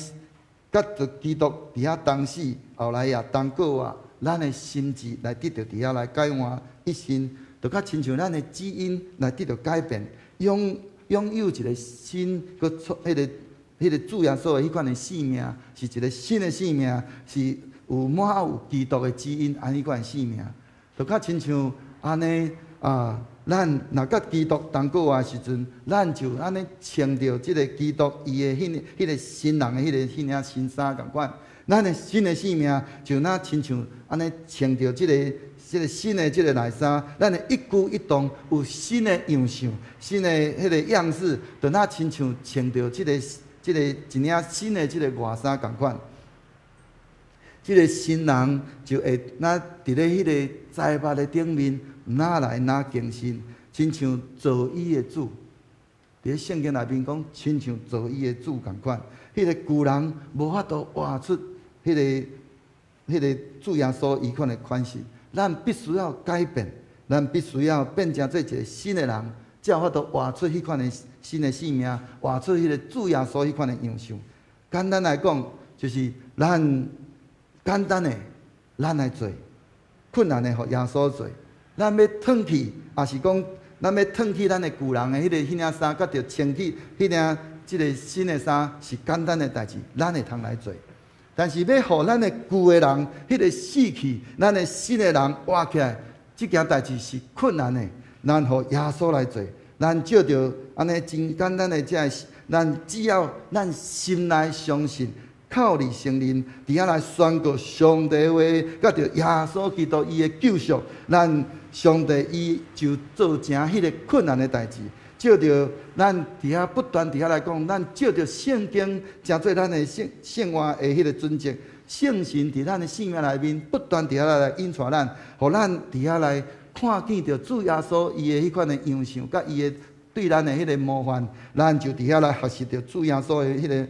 佮著基督佇遐同死，後來也同過活，咱的心智來得著佇遐來改換一新，就較親像咱的基因來得著改變，擁有一個新閣出彼个主耶穌的彼款的生命，是一個新的生命，是有滿有基督的基因按呢款的生命，就較親像按呢啊，咱若佮基督同過活的時陣，咱就按呢穿著這个基督伊的彼个新人的彼領新衫仝款，咱的新的生命就若親像按呢穿著這个新的這个內衫，咱的一舉一動有新的樣相、新的彼个樣式，就若親像穿著這個一領新的這个外衫仝款。這个新人就會若佇咧彼个財物的頂面，哪來哪更新，親像造伊的主。佇咧聖經內面講，親像造伊的主仝款。彼个舊人無法度活出彼个主耶穌伊款的款式。咱必須要改變，咱必須要變成做一个新的人，才有法度活出彼款的新的生命，活出彼个主耶穌彼款的樣式。簡單來講，就是咱簡單的，咱來做；困難的，予耶穌做。咱欲褪去，抑是講咱欲褪去咱的舊人的彼領衫，佮著穿去彼領這个新的衫，是簡單的代誌，咱會通來做。但是欲予咱的舊的人，彼个死去，咱的新的人活起來，這件代誌是困難的。咱予耶穌來做，咱照著按呢真簡單的這个，咱只要咱心內相信，靠伫承认，伫遐來宣告上帝話，佮著耶穌基督伊的救贖，咱上帝伊就做成彼个困難的代誌。藉著咱佇遐不斷佇遐來講，咱藉著聖經成做咱的生生活的彼個準則，聖神佇咱的生命內面不斷佇遐來引帶咱，予咱佇遐來看見著主耶穌伊的彼款的樣相，佮伊的對咱的彼个模範，咱就佇遐來學習著主耶穌的彼个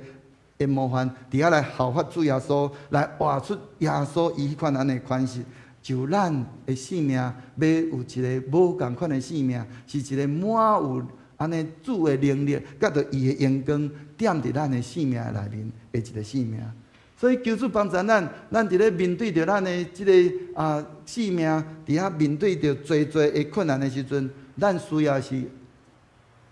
的模範，佇遐來效法主耶穌，來活出耶穌伊彼款按呢款式。就咱的生命欲有一个無仝款的生命，是一个滿有按呢主的能力，佮著伊的榮光踮佇咱的生命內面的一个生命。所以求主幫助咱，咱佇咧面對著咱的這个生命，佇遐面對著濟濟的困難的時陣，咱需要是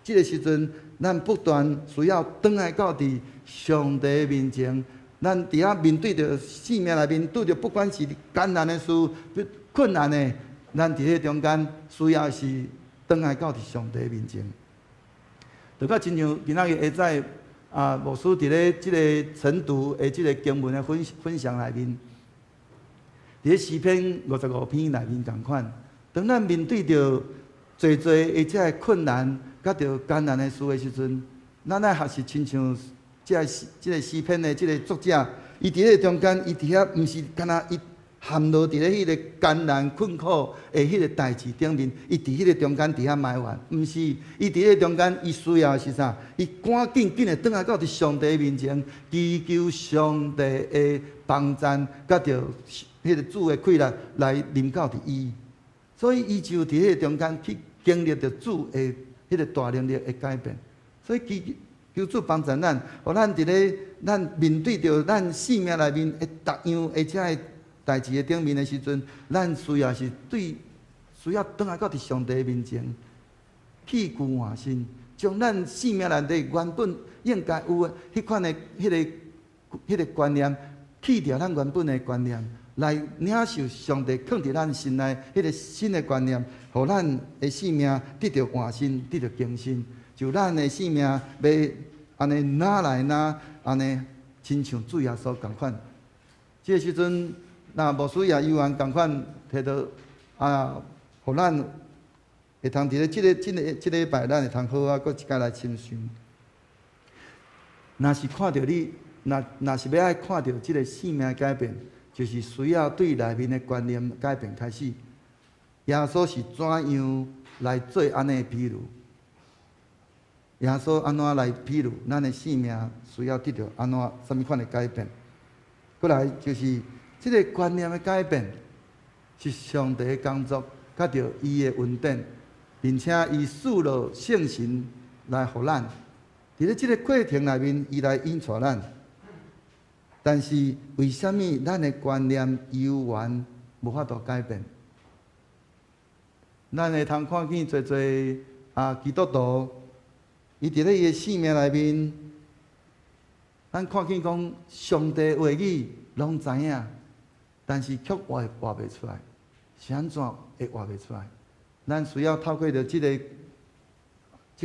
這个時陣，咱不斷需要轉來到佇上帝面前。咱佇遐面對著生命內面拄著不管是艱難的事、困難的，咱佇彼中間需要是轉來到佇上帝面前。就閣親像今仔日下早牧師佇咧這个晨讀的這个經文的分享內面，佇咧詩篇55篇內面仝款，當咱面對著濟濟的這个困難，佮著艱難的事的時陣，咱愛學習親像這个詩篇的這个作者，伊佇咧中間，伊佇遐毋是干焦伊陷落佇咧彼个艱難困苦的彼个代誌頂面，伊佇彼个中間佇遐埋怨，毋是，伊佇彼个中間，伊需要的是啥？伊趕緊緊的轉來到佇上帝面前，祈求上帝的幫贊，佮著彼个主的氣力來臨到佇伊，所以伊就佇彼个中間去經歷著主的彼个大能力的改變，所以祈求主幫助咱，予咱佇咧咱面對著咱生命內面的逐樣的這个代誌的頂面的時陣，咱需要是對需要轉來到佇上帝面前，去舊換新，將咱生命內底原本應該有的彼款的彼个觀念，去掉咱原本的觀念，來領受上帝囥佇咱心內彼个新的觀念，予咱的生命得著換新，得著更新。就咱的生命欲按呢愈來愈按呢，親像主耶穌仝款。這个時陣，若牧師也猶原仝款提到啊，予咱會通佇咧這個禮拜，咱會通好好閣一擺來深想。若是看著你，若是欲愛看著這个生命改變，就是需要對內面的觀念改變開始。耶穌是怎樣來做按呢的比喻？耶穌按怎來比喻咱的生命需要得著按怎啥物款的改變？過來就是這个觀念的改變，是上帝的工作，佮著伊的恩典，並且伊賜落聖神來予咱。佇咧這个過程內面，伊來引帶咱。但是為啥物咱的觀念猶原無法度改變？咱會通看見濟濟基督徒，伊佇咧伊的生命內面，咱看見講上帝話語攏知影，但是卻活袂出來，是按怎會活袂出來？咱需要透過著這幾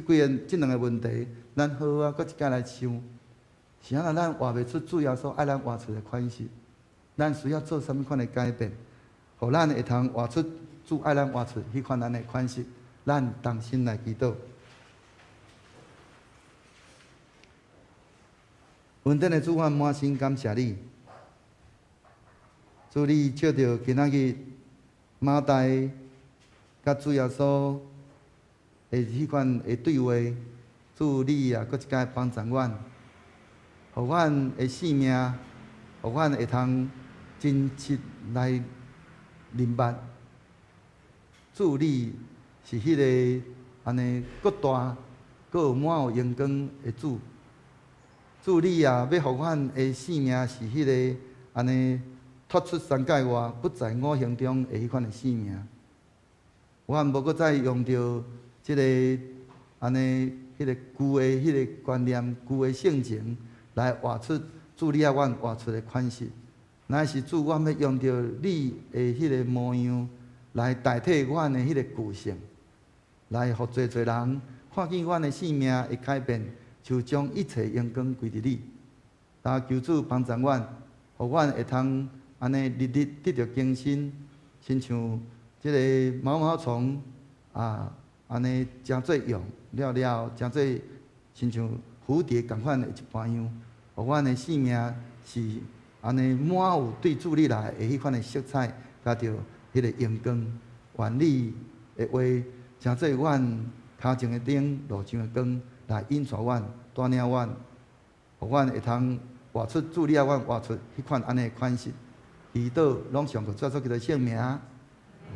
个這兩个問題，咱好好閣一擺來想，是按怎咱活袂出主耶穌愛咱活出的款式？咱需要做啥物款的改變，予咱會通活出主愛咱活出彼款咱的款式？咱同心來祈禱。恩典的主，我滿心感謝你。主，你藉著今仔日馬大佮主耶穌的彼款的對話，主你也閣一擺幫助阮，予阮的生命，予阮會通真實來明白，主你是彼个按呢閣大閣有滿有榮光的主。主你也欲予阮的生命是彼个按呢脫出三界外，不在五行中的彼款的生命。阮無閣再用著這个按呢彼个舊的彼个觀念、舊的性情來活出主你愛阮活出的款式，乃是主，阮欲用著你的彼个模樣來代替阮的彼个舊性，來予濟濟人看見阮的生命會改變，就將一切榮光歸佇你。但求主幫助阮，予阮會通按呢日日得著更新，親像這个毛毛蟲啊，按呢成做蛹了了，成做親像蝴蝶仝款的一般樣，予阮的生命是按呢滿有對主你來的彼款的色彩，佮著彼个榮光。願你的話成做阮跤前的燈，路上的光，來引帶阮、帶領阮，予阮會通活出主你愛阮活出彼款按呢的款式。祈禱攏上主耶穌基督聖名，阿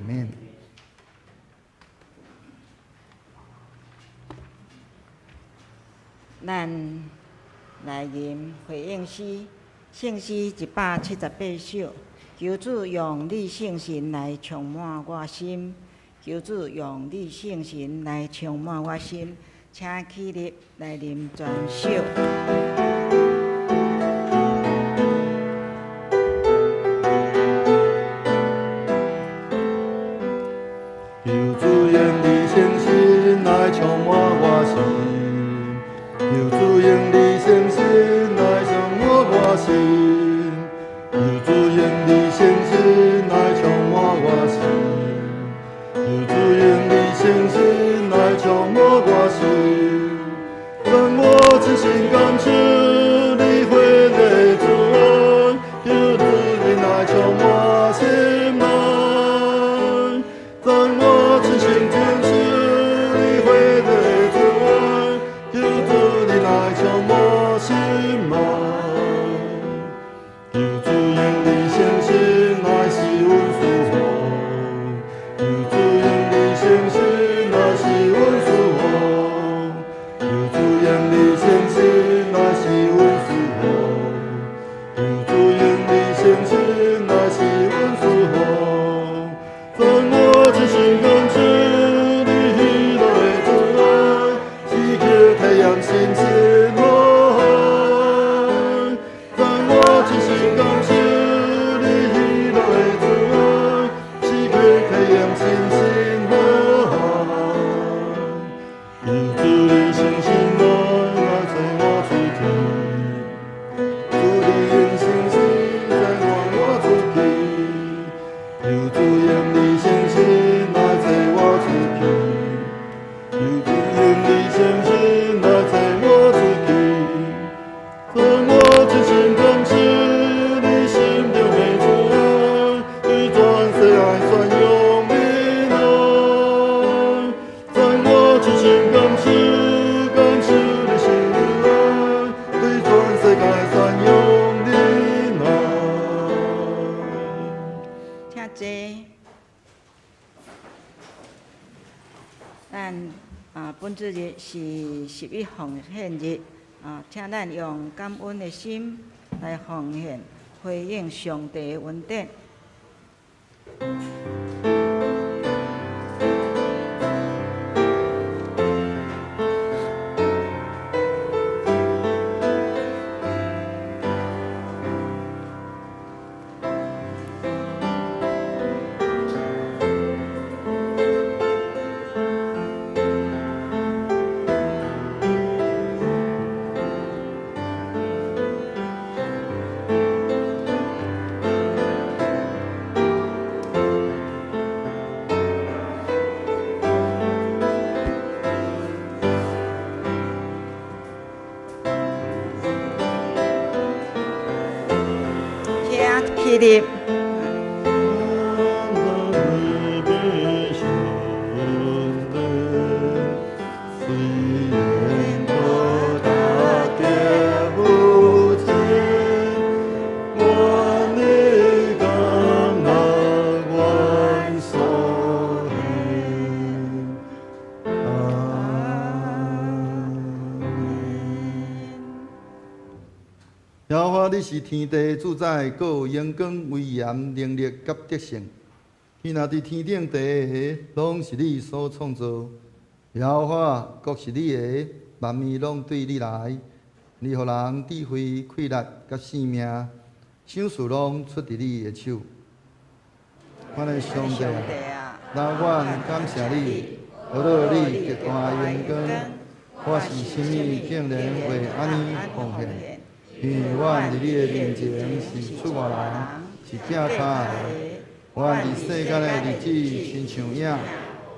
們。咱來吟回應詩，聖詩178首。求主用你聖神來充滿我心，求主用你聖神來充滿我心，請起立來啉全首。求主用你聖神來充滿我心，求主用你聖神來充滿我心，求主用你聖神來充滿我心，求主用你聖神來充滿我心，讓我真心感受你血的主恩，求主你來充滿心內，讓我真心感受你血的主恩，求主你來充滿心內。求主用你聖神來使阮舒服，求主用你聖神來使阮舒服，求主用你聖神來使阮舒服，求主用你聖神來使阮舒服，讓我真心感受你喜樂的主愛，時刻體驗新鮮愛。讓我真心感受你喜樂的主愛，時刻體驗新鮮愛。求主你聖神來來載我出去，主你用聖神載我出去，求主用你聖神來載我出去，求主用你聖神來載我出去，讓我真心感受你心中的主愛，對全世界宣揚你愛。讓我真心感受，感受你心愛，對全世界宣揚你愛。請坐。咱本主日是11奉獻日啊，請咱用感恩的心來奉獻，回應上帝的恩典。請起立。耶和華，你是天地的主宰，閣有榮光、威嚴、能力佮得勝。天若佇天頂地下，攏是你所創造。耶和華，國是你的，萬物攏對你來。你予人智慧、氣力佮性命，賞賜攏出佇你的手。我的上帝啊，讓阮感謝你，學到你極大的榮光。我是啥物竟然會按呢奉獻？因为阮伫你的面前是出外人，是寄跤的。阮伫世间的日子亲像影，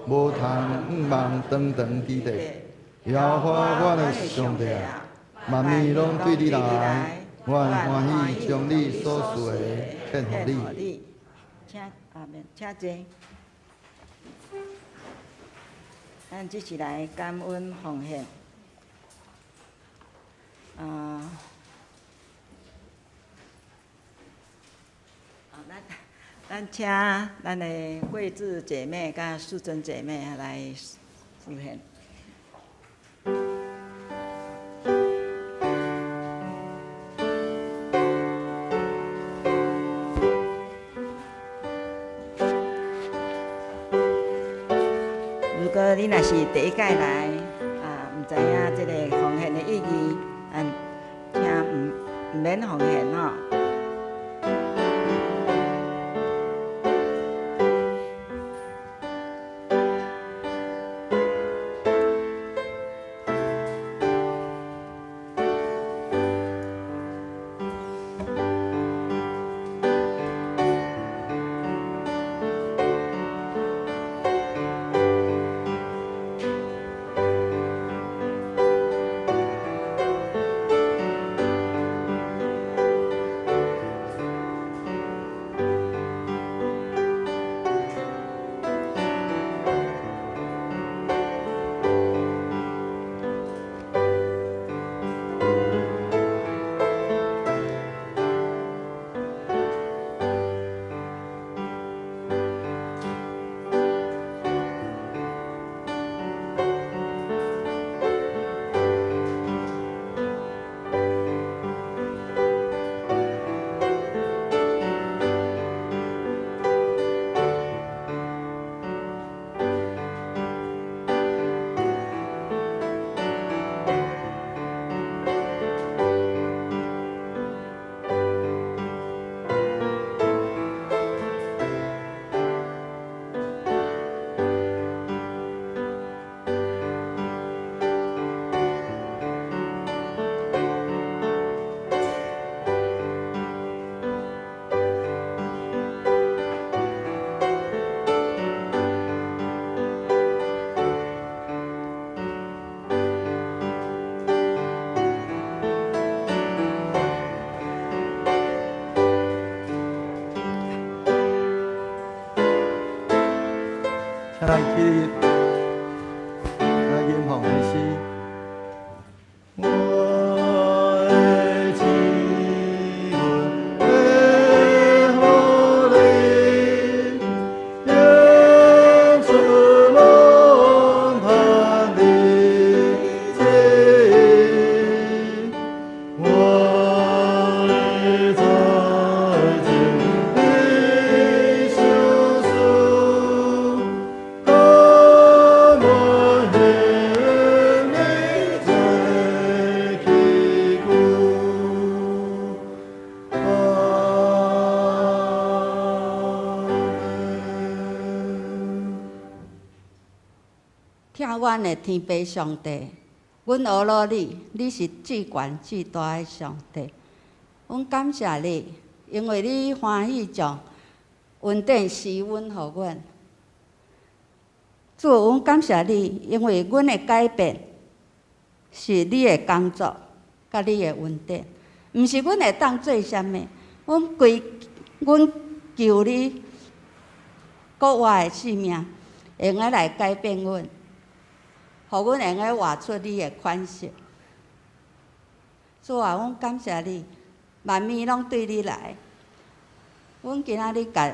无通向望长长之地。耶和华阮的上帝啊，万民拢对你来，阮欢喜将你所赐的献予你。请阿免，请坐。咱这是来感恩奉献。咱请咱的桂智姐妹佮素贞姐妹来奉献。如果你若是第一届来，毋知影这个奉献的意义，请毋免奉献吼。来起立，来吟奉的诗。我的指纹会予你，演出拢盼你这，我的财情你相思。甘愿献你做器具。阿们。疼阮的天父上帝，阮阿罗你，你是至悬至大的上帝。阮感谢你，因为你欢喜将恩典施阮予阮。主，阮感谢你，因为阮的改变是你的工作，佮你的恩典，毋是阮会当做啥物。阮归，阮求你阁活的生命，会用来改变阮，予阮会用活出你的款式。主啊，阮感谢你，万物拢对你来。阮今仔日共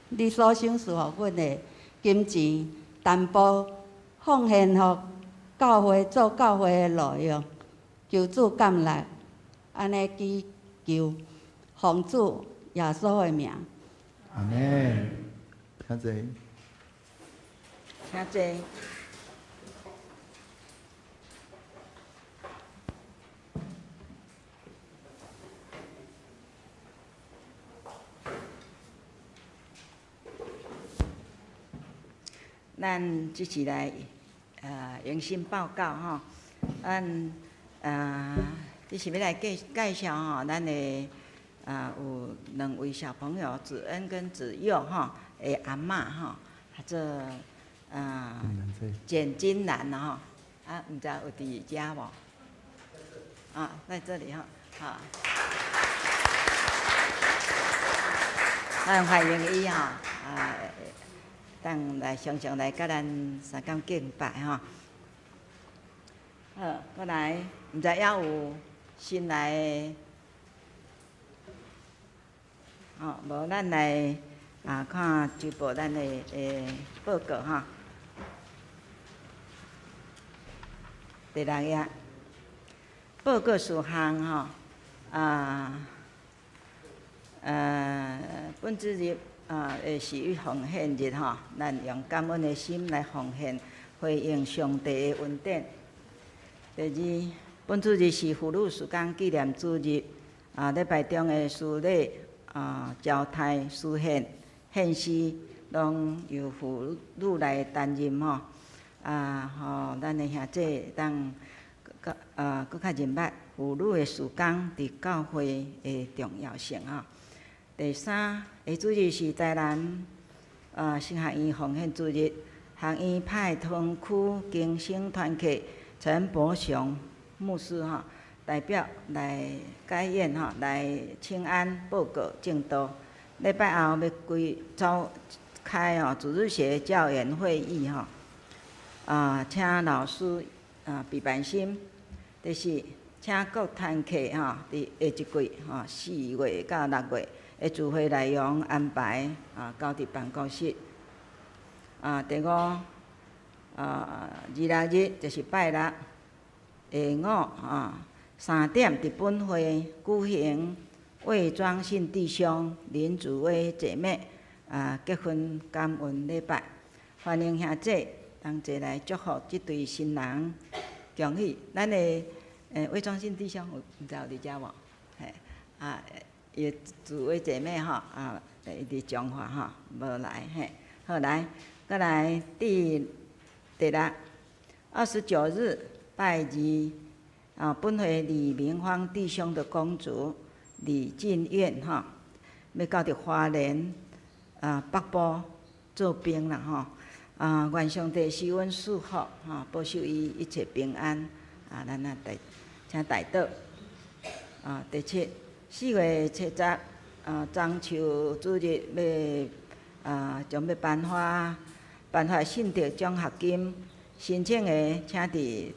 你所赏赐予阮的金钱，淡薄奉献予教会做教会的路用，求主感纳，按呢祈求，奉主耶稣的名。阿们。请坐。请坐。咱这次来迎新报告吼，咱這是欲來介紹吼，咱的啊有兩位小朋友，子恩跟子佑吼的阿嬤吼，叫做啊簡金蘭吼，啊，毋知有佇遮無？啊，在這裡吼，好，咱歡迎伊吼，啊，當來常常來佮咱相共敬拜吼。好，過來，毋知猶有新來的，吼，無咱來啊看周報咱的報告吼。第六頁，報告事項吼，啊，本主日啊，是欲奉獻日吼，咱用感恩的心來奉獻，回應上帝的恩典。第二，本主日是婦女事工紀念主日，啊，禮拜中的司禮、啊，交代、司獻、獻詩，攏由婦女來擔任吼。啊，予咱的兄弟會當閣啊，閣較認捌婦女的事工佇教會的重要性吼。第三，下主日是台南啊神學院奉獻主日，學院派堂區更生團契陳伯雄牧師吼代表來解演吼，來請安報告證道。禮拜後欲開召開吼主日學教員會議吼，啊，請老師啊備辦心。第四，請各團契吼佇下一季吼4月到6月的聚會內容安排啊，交佇辦公室。啊，第五，啊，26日就是拜六下午啊3點，佇本會舉行魏莊信弟兄林祖威姐妹啊結婚感恩禮拜，歡迎兄弟同齊來祝福這對新人，恭喜咱的魏莊信弟兄有毋知有佇遮無？嘿，啊，伊的祖威姐妹吼啊，伊佇彰化吼，無來嘿。好來，閣來第六29日拜二啊，本會李明芳弟兄的公主李進苑吼，欲到佇花蓮啊北部做兵啦吼。啊，願上帝賜阮祝福吼，保守伊一切平安。啊，咱啊代請代禱。啊，第七，4月7日啊，中秋主日欲啊，將欲頒發信德獎學金，申請的請佇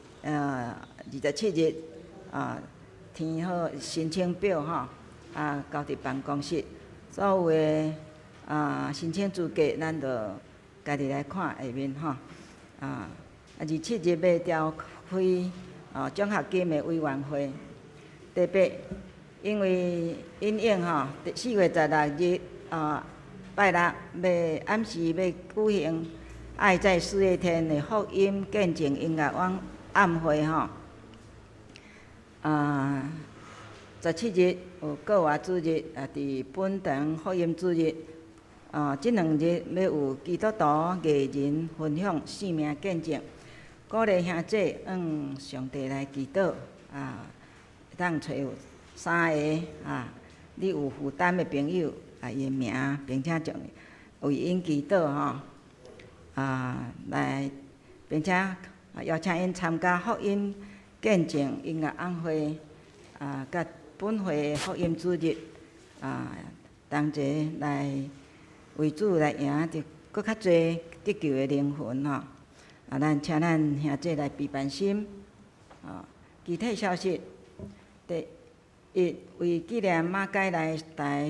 27日啊填好申請表吼，啊交佇辦公室。所有的啊申請資格，咱就家己來看下面吼。啊，27日欲召開啊獎學金的委員會。第八，因為因應吼，4月16日啊拜六欲暗時欲舉行愛在四月天的福音見證音樂晚暗會吼。啊，17日有國華主日啊，佇本堂福音主日。啊，這兩日欲有基督徒藝人分享生命見證，鼓勵兄弟向上帝來祈禱啊，會當揣有三个啊，你有負擔的朋友啊，伊的名，並且將為𪜶祈禱吼，啊，來，並且邀請𪜶參加福音見證音樂晚會啊，佮本會福音主日啊，同齊來為主來贏得閣較濟得救的靈魂吼。啊，咱請咱兄弟來備辦心。啊，其他消息，第一，為紀念馬偕來台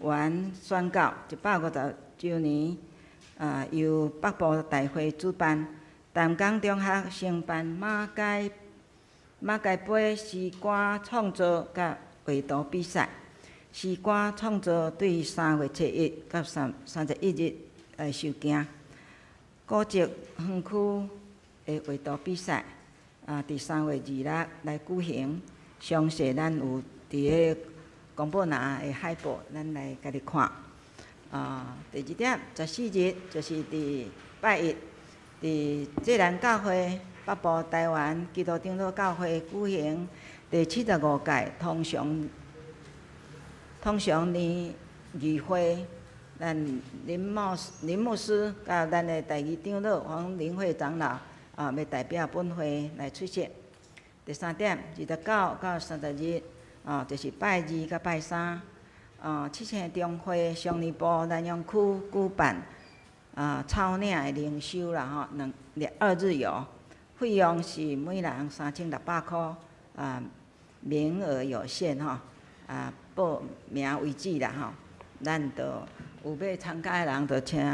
灣宣教150週年，啊，由北部大會主辦，淡江中學承辦馬偕杯詩歌創作佮畫圖比賽。詩歌創作對3月7日到31日來收件。古蹟園區的畫圖比賽，啊，佇3月26來舉行。詳細咱有佇个公布欄的海報，咱來家己看。啊，第二點，14日就是佇拜一，佇濟南教會北部台灣基督長老教會舉行第75屆通常年議會，咱林牧師佮咱的第二長老黃林慧長老啊，欲代表本會來出席。第三點，29到30日啊，就是拜二佮拜三啊，七星中會雙年部南陽區舉辦啊草嶺的靈修啦吼，兩二日遊，費用是每人3600箍啊，名額有限吼，啊報名為止啦吼，咱就有欲參加的人，就請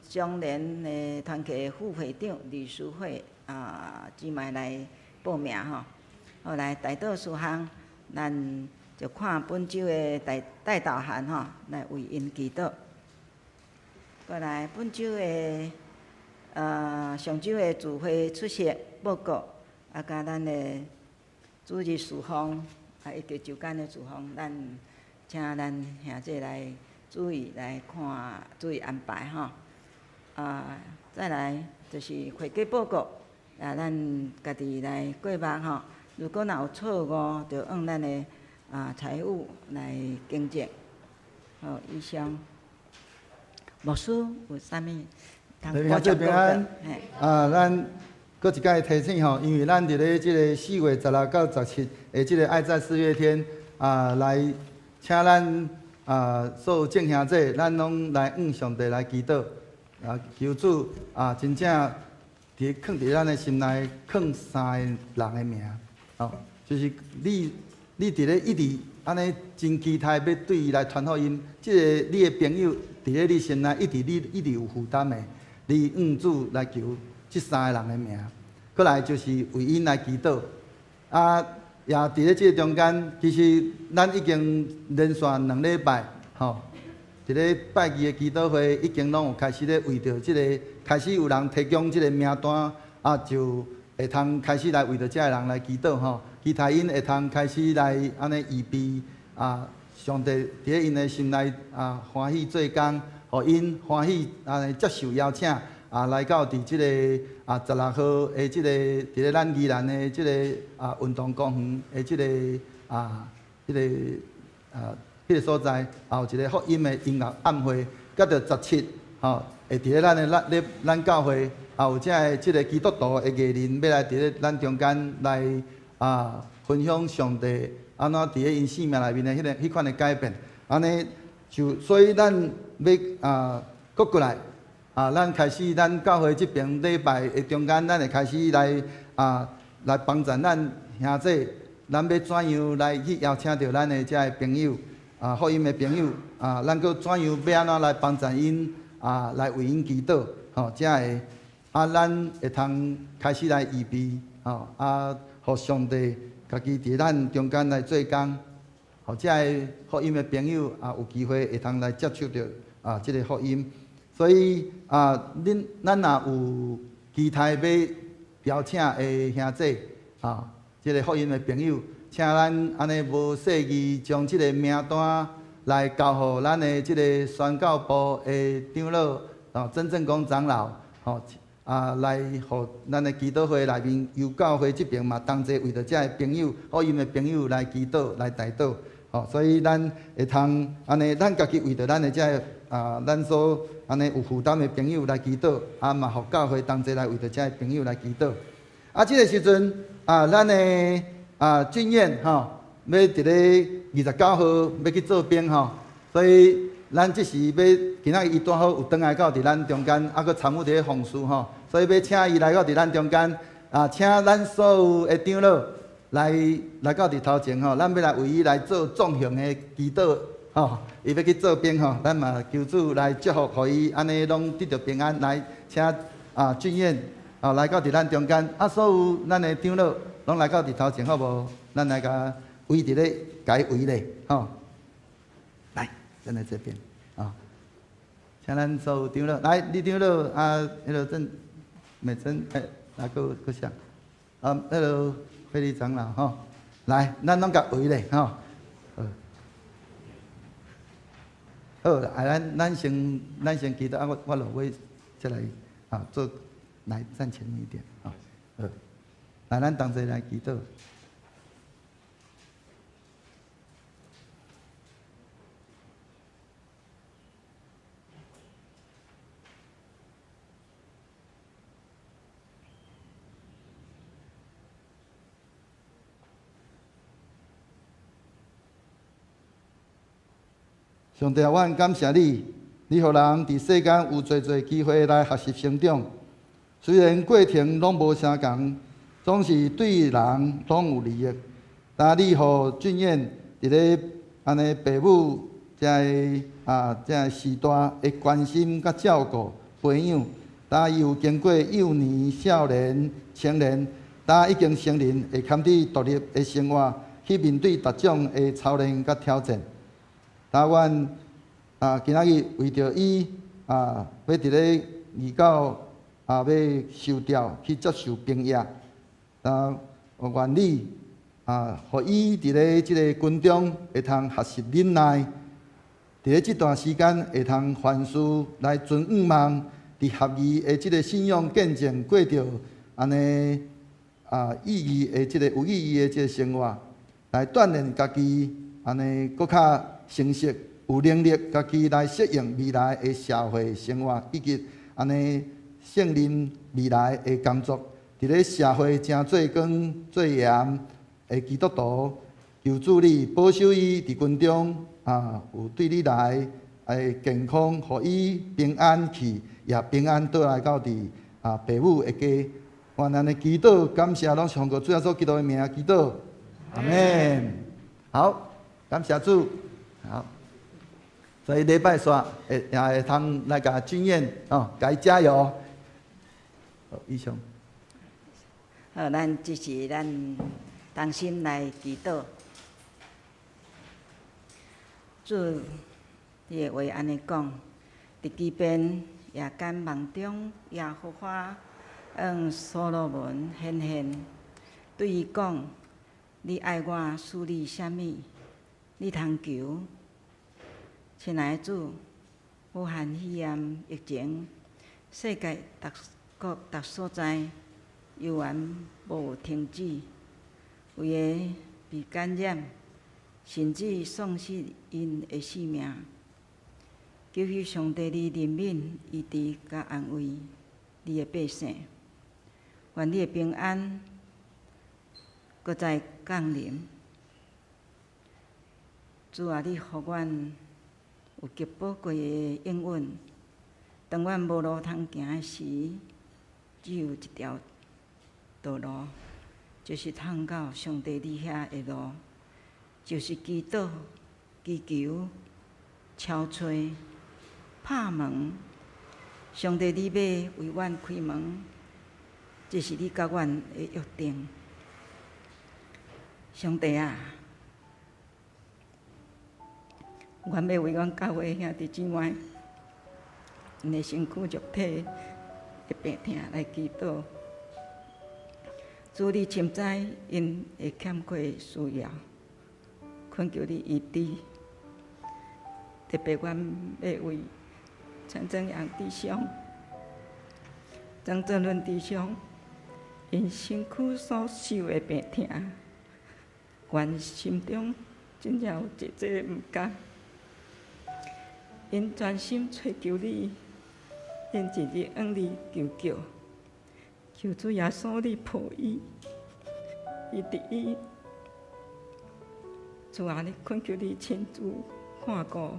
雙連的團契副會長李淑慧啊姊妹來報名吼。後來代禱事項，咱就看本週的代禱函吼，來為𪜶祈禱。過來本週的上週的聚會出席報告，啊，佮咱的主日事奉，啊，以及週間的事奉，咱請咱兄弟來注意來看，注意安排吼。啊，再來就是會計報告，啊，咱家己來過目吼。如果若有錯誤，就按咱的財務來更正。好，以上。牧師有啥物？兄弟平安。啊，咱閣一擺提醒吼，因為咱佇咧這个4月16到17的這个愛在四月天啊，來請咱啊所有眾兄弟，咱攏來向上帝來祈禱，啊，求主啊，真正囥佇咱的心內，囥三个人的名，吼，就是你佇咧一直按呢真期待欲對伊來傳福音，這个你的朋友佇咧你心內一直你一直有負擔的，你向主來求這三个人的名，過來就是為𪜶來祈禱，啊，也佇咧這个中間，其實咱已經連續兩禮拜，吼，佇咧拜二的祈禱會已經攏有開始咧為著這个，開始有人提供這个名單，啊，就會通開始來為著這个人來祈禱吼，期待𪜶會通開始來按呢預備啊，上帝佇咧𪜶的心內啊歡喜做工，予𪜶歡喜按呢接受邀請啊，來到佇這个16號的這个佇咧咱宜蘭的這个運動公園的這个啊，彼个啊，彼个所在，也有一个福音的音樂晚會，佮著17吼，會佇咧咱的咱咧咱教會，也有遮个這个基督徒的藝人欲來佇咧咱中間來分享上帝按怎佇咧𪜶生命內面的彼款的改變，按呢就所以咱欲閣過來啊，咱開始咱教會這爿禮拜的中間，咱會開始來幫助咱兄弟，咱欲怎樣來去邀請著咱的遮个朋友啊，福音的朋友啊，咱閣怎樣欲按怎來幫助𪜶啊，來為𪜶祈禱，吼，遮个啊，咱會通開始來預備，吼啊，予上帝家己佇咱中間來做工，予遮个福音的朋友啊，有機會會通來接觸著這个福音。所以啊，咱若有期待欲邀請的兄弟啊，這个福音的朋友，請咱按呢無細膩將這个名單來交予咱的這个宣教部的長老啊，曾正公長老，吼啊，來予咱的祈禱會內面，由教會這爿嘛同齊為著遮个朋友、福音的朋友來祈禱、來代禱，吼，所以咱會通按呢，咱家己為著咱的遮个啊，咱所按呢有負擔的朋友來祈禱，啊嘛，予教會同齊來為著遮个朋友來祈禱。啊，這个時陣啊，咱的俊彥吼，欲佇咧29號欲去做兵吼，所以咱這時欲今仔日伊拄好有轉來到佇咱中間，啊，閣參與佇咧奉事吼，所以欲請伊來到佇咱中間，啊，請咱所有的長老來到佇頭前吼，咱欲來為伊來做壯行的祈禱吼，伊欲去做兵吼，咱嘛求主來祝福，予伊按呢攏得著平安。來，請俊彥啊來到佇咱中間，啊，所有咱的長老攏來到佇頭前好無？咱來共圍佇咧，共伊圍咧，吼。來，站在這邊啊，請咱所有長老來，李長老啊，彼个鄭美珍，欸，啊，閣誰？啊，彼个惠利長老吼，來，咱攏共圍咧，吼。好，啊，咱先祈禱，啊，我落尾再來啊，做來站前面一點啊，好，來，咱同齊來祈禱。上帝啊，阮感謝你，你予人佇世間有濟濟機會來學習成長。雖然過程攏無相仝，總是對人攏有利益。但你予俊彥佇咧按呢爸母遮个遮个時代的關心佮照顧培養，但伊有經過幼年、少年、青年，但已經成人，會堪佇獨立的生活去面對各種的操練佮挑戰。但阮今仔日為著伊欲佇咧29欲受調去接受兵役，願你予伊佇咧這个軍中會通學習忍耐，佇咧這段時間會通凡事來存向望，佇合宜的這个信仰見證過著按呢意義的這个有意義的這个生活，來鍛鍊家己，按呢閣較成熟，有能力家己來適應未來的社會生活，以及按呢勝任未來的工作，佇咧社會成做光做鹽的基督徒，求主你保守伊佇軍中有對你來的健康，予伊平安去，也平安倒來到佇爸母的家。願咱的祈禱感謝，攏是奉靠主耶穌基督的名祈禱，阿們。好，感謝主。好，所以禮拜煞會也會通來共俊彥哦，共伊加油。好，以上。好，咱這是咱同心來祈禱。主，你的話按呢講，佇基遍夜間夢中，耶和華向所羅門顯現，對伊講：你愛我賜你啥物？你通求。親愛的主，武漢肺炎疫情，世界逐國逐所在猶原無停止，有的被感染，甚至喪失𪜶的性命。求求上帝，你憐憫、醫治佮安慰你的百姓，願你的平安閣再降臨。主啊，你予阮有極寶貴的應允，當阮無路通行的時，只有一條道路，就是通到上帝你遐的路，就是祈禱、祈求、敲揣、拍門。上帝，你欲為阮開門，這是你佮阮的約定。上帝啊，阮欲為阮教會兄弟姊妹，𪜶的身軀肉體的病痛來祈禱。主，你深知𪜶的欠缺需要，懇求你醫治。特別阮欲為陳正陽弟兄、曾正倫弟兄，𪜶身軀所受的病痛，阮心中真正有濟濟毋甘。𪜶專心揣求你，𪜶日日向你求救，求主耶穌你抱伊，醫治伊。主啊，你懇求你親自看顧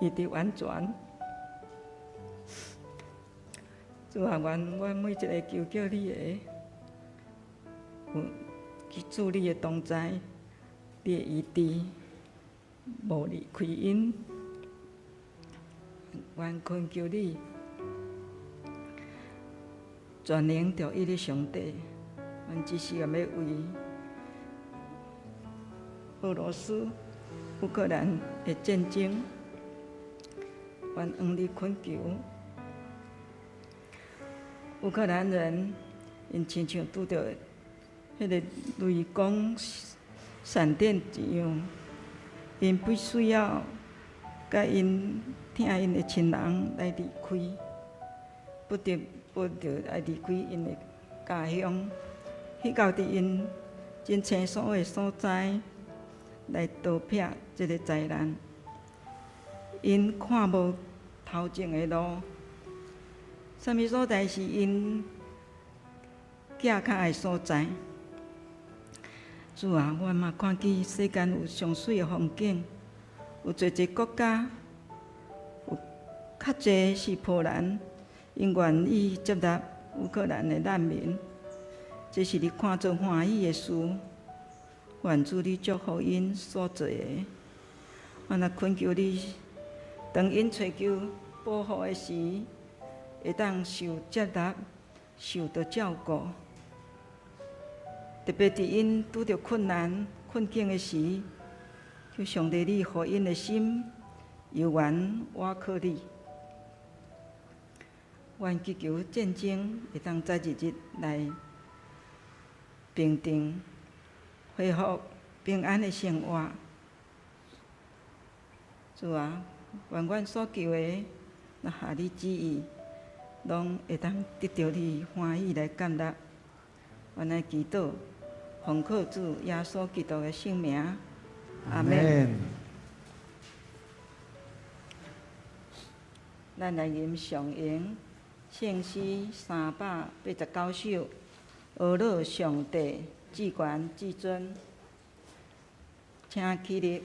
伊的完全。主啊，願阮每一个求叫你的，有主你的同在，你的醫治，無離開𪜶。願懇求你，全能獨一的上帝，阮只是欲為俄羅斯、烏克蘭的戰爭，阮向你懇求。烏克蘭人，𪜶親像拄著彼个雷公閃電一樣，𪜶必須要佮𪜶疼𪜶的親人來離開，不得不著愛離開𪜶的家鄉，去到佇𪜶真清楚的所在來逃避這个災難。𪜶看無頭前的路，啥物所在是𪜶寄跤的所在？主啊，我嘛看見世間有上媠的風景，有濟濟國家，有較濟是波蘭，𪜶願意接納烏克蘭的難民，這是你看做歡喜的事。願主你祝福𪜶所做的。我若懇求你，當𪜶揣求保護的時，會當受接納、受到照顧。特別佇𪜶拄著困難、困境的時，求上帝你予𪜶的心猶原倚靠你。願祈求戰爭會當早日日來平定，恢復平安的生活。主啊，願阮所求的，若合你旨意，攏會當得著你歡喜來接納。阮來祈禱，奉靠主耶穌基督的聖名，阿們。咱來吟上詠聖詩389首，阿樂上帝至懸至尊，請起立。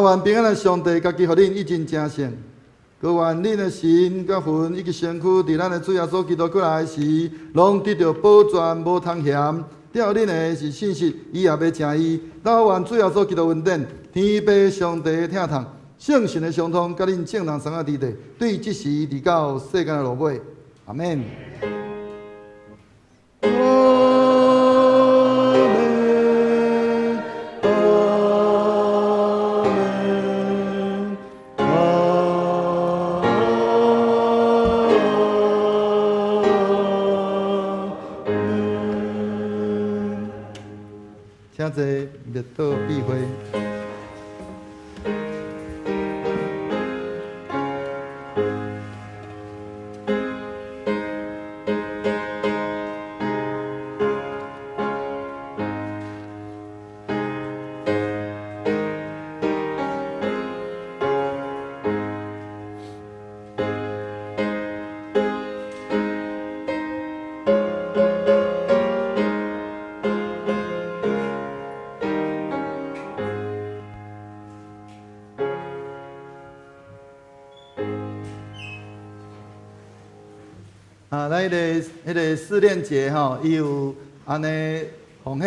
願平安的上帝，家己予恁一盡成聖，閣願恁的神佮魂以及身軀，佇咱的主耶穌基督閣來時，攏得著保全，無通嫌。照恁的是信實，伊也欲成伊。都願主耶穌基督恩典，天父上帝的疼痛，聖神的相通，佮恁眾人相佮佇咧，對這時直到世間的落尾。阿們。請坐，默禱閉會。啊，咱彼个試煉節吼，伊有按呢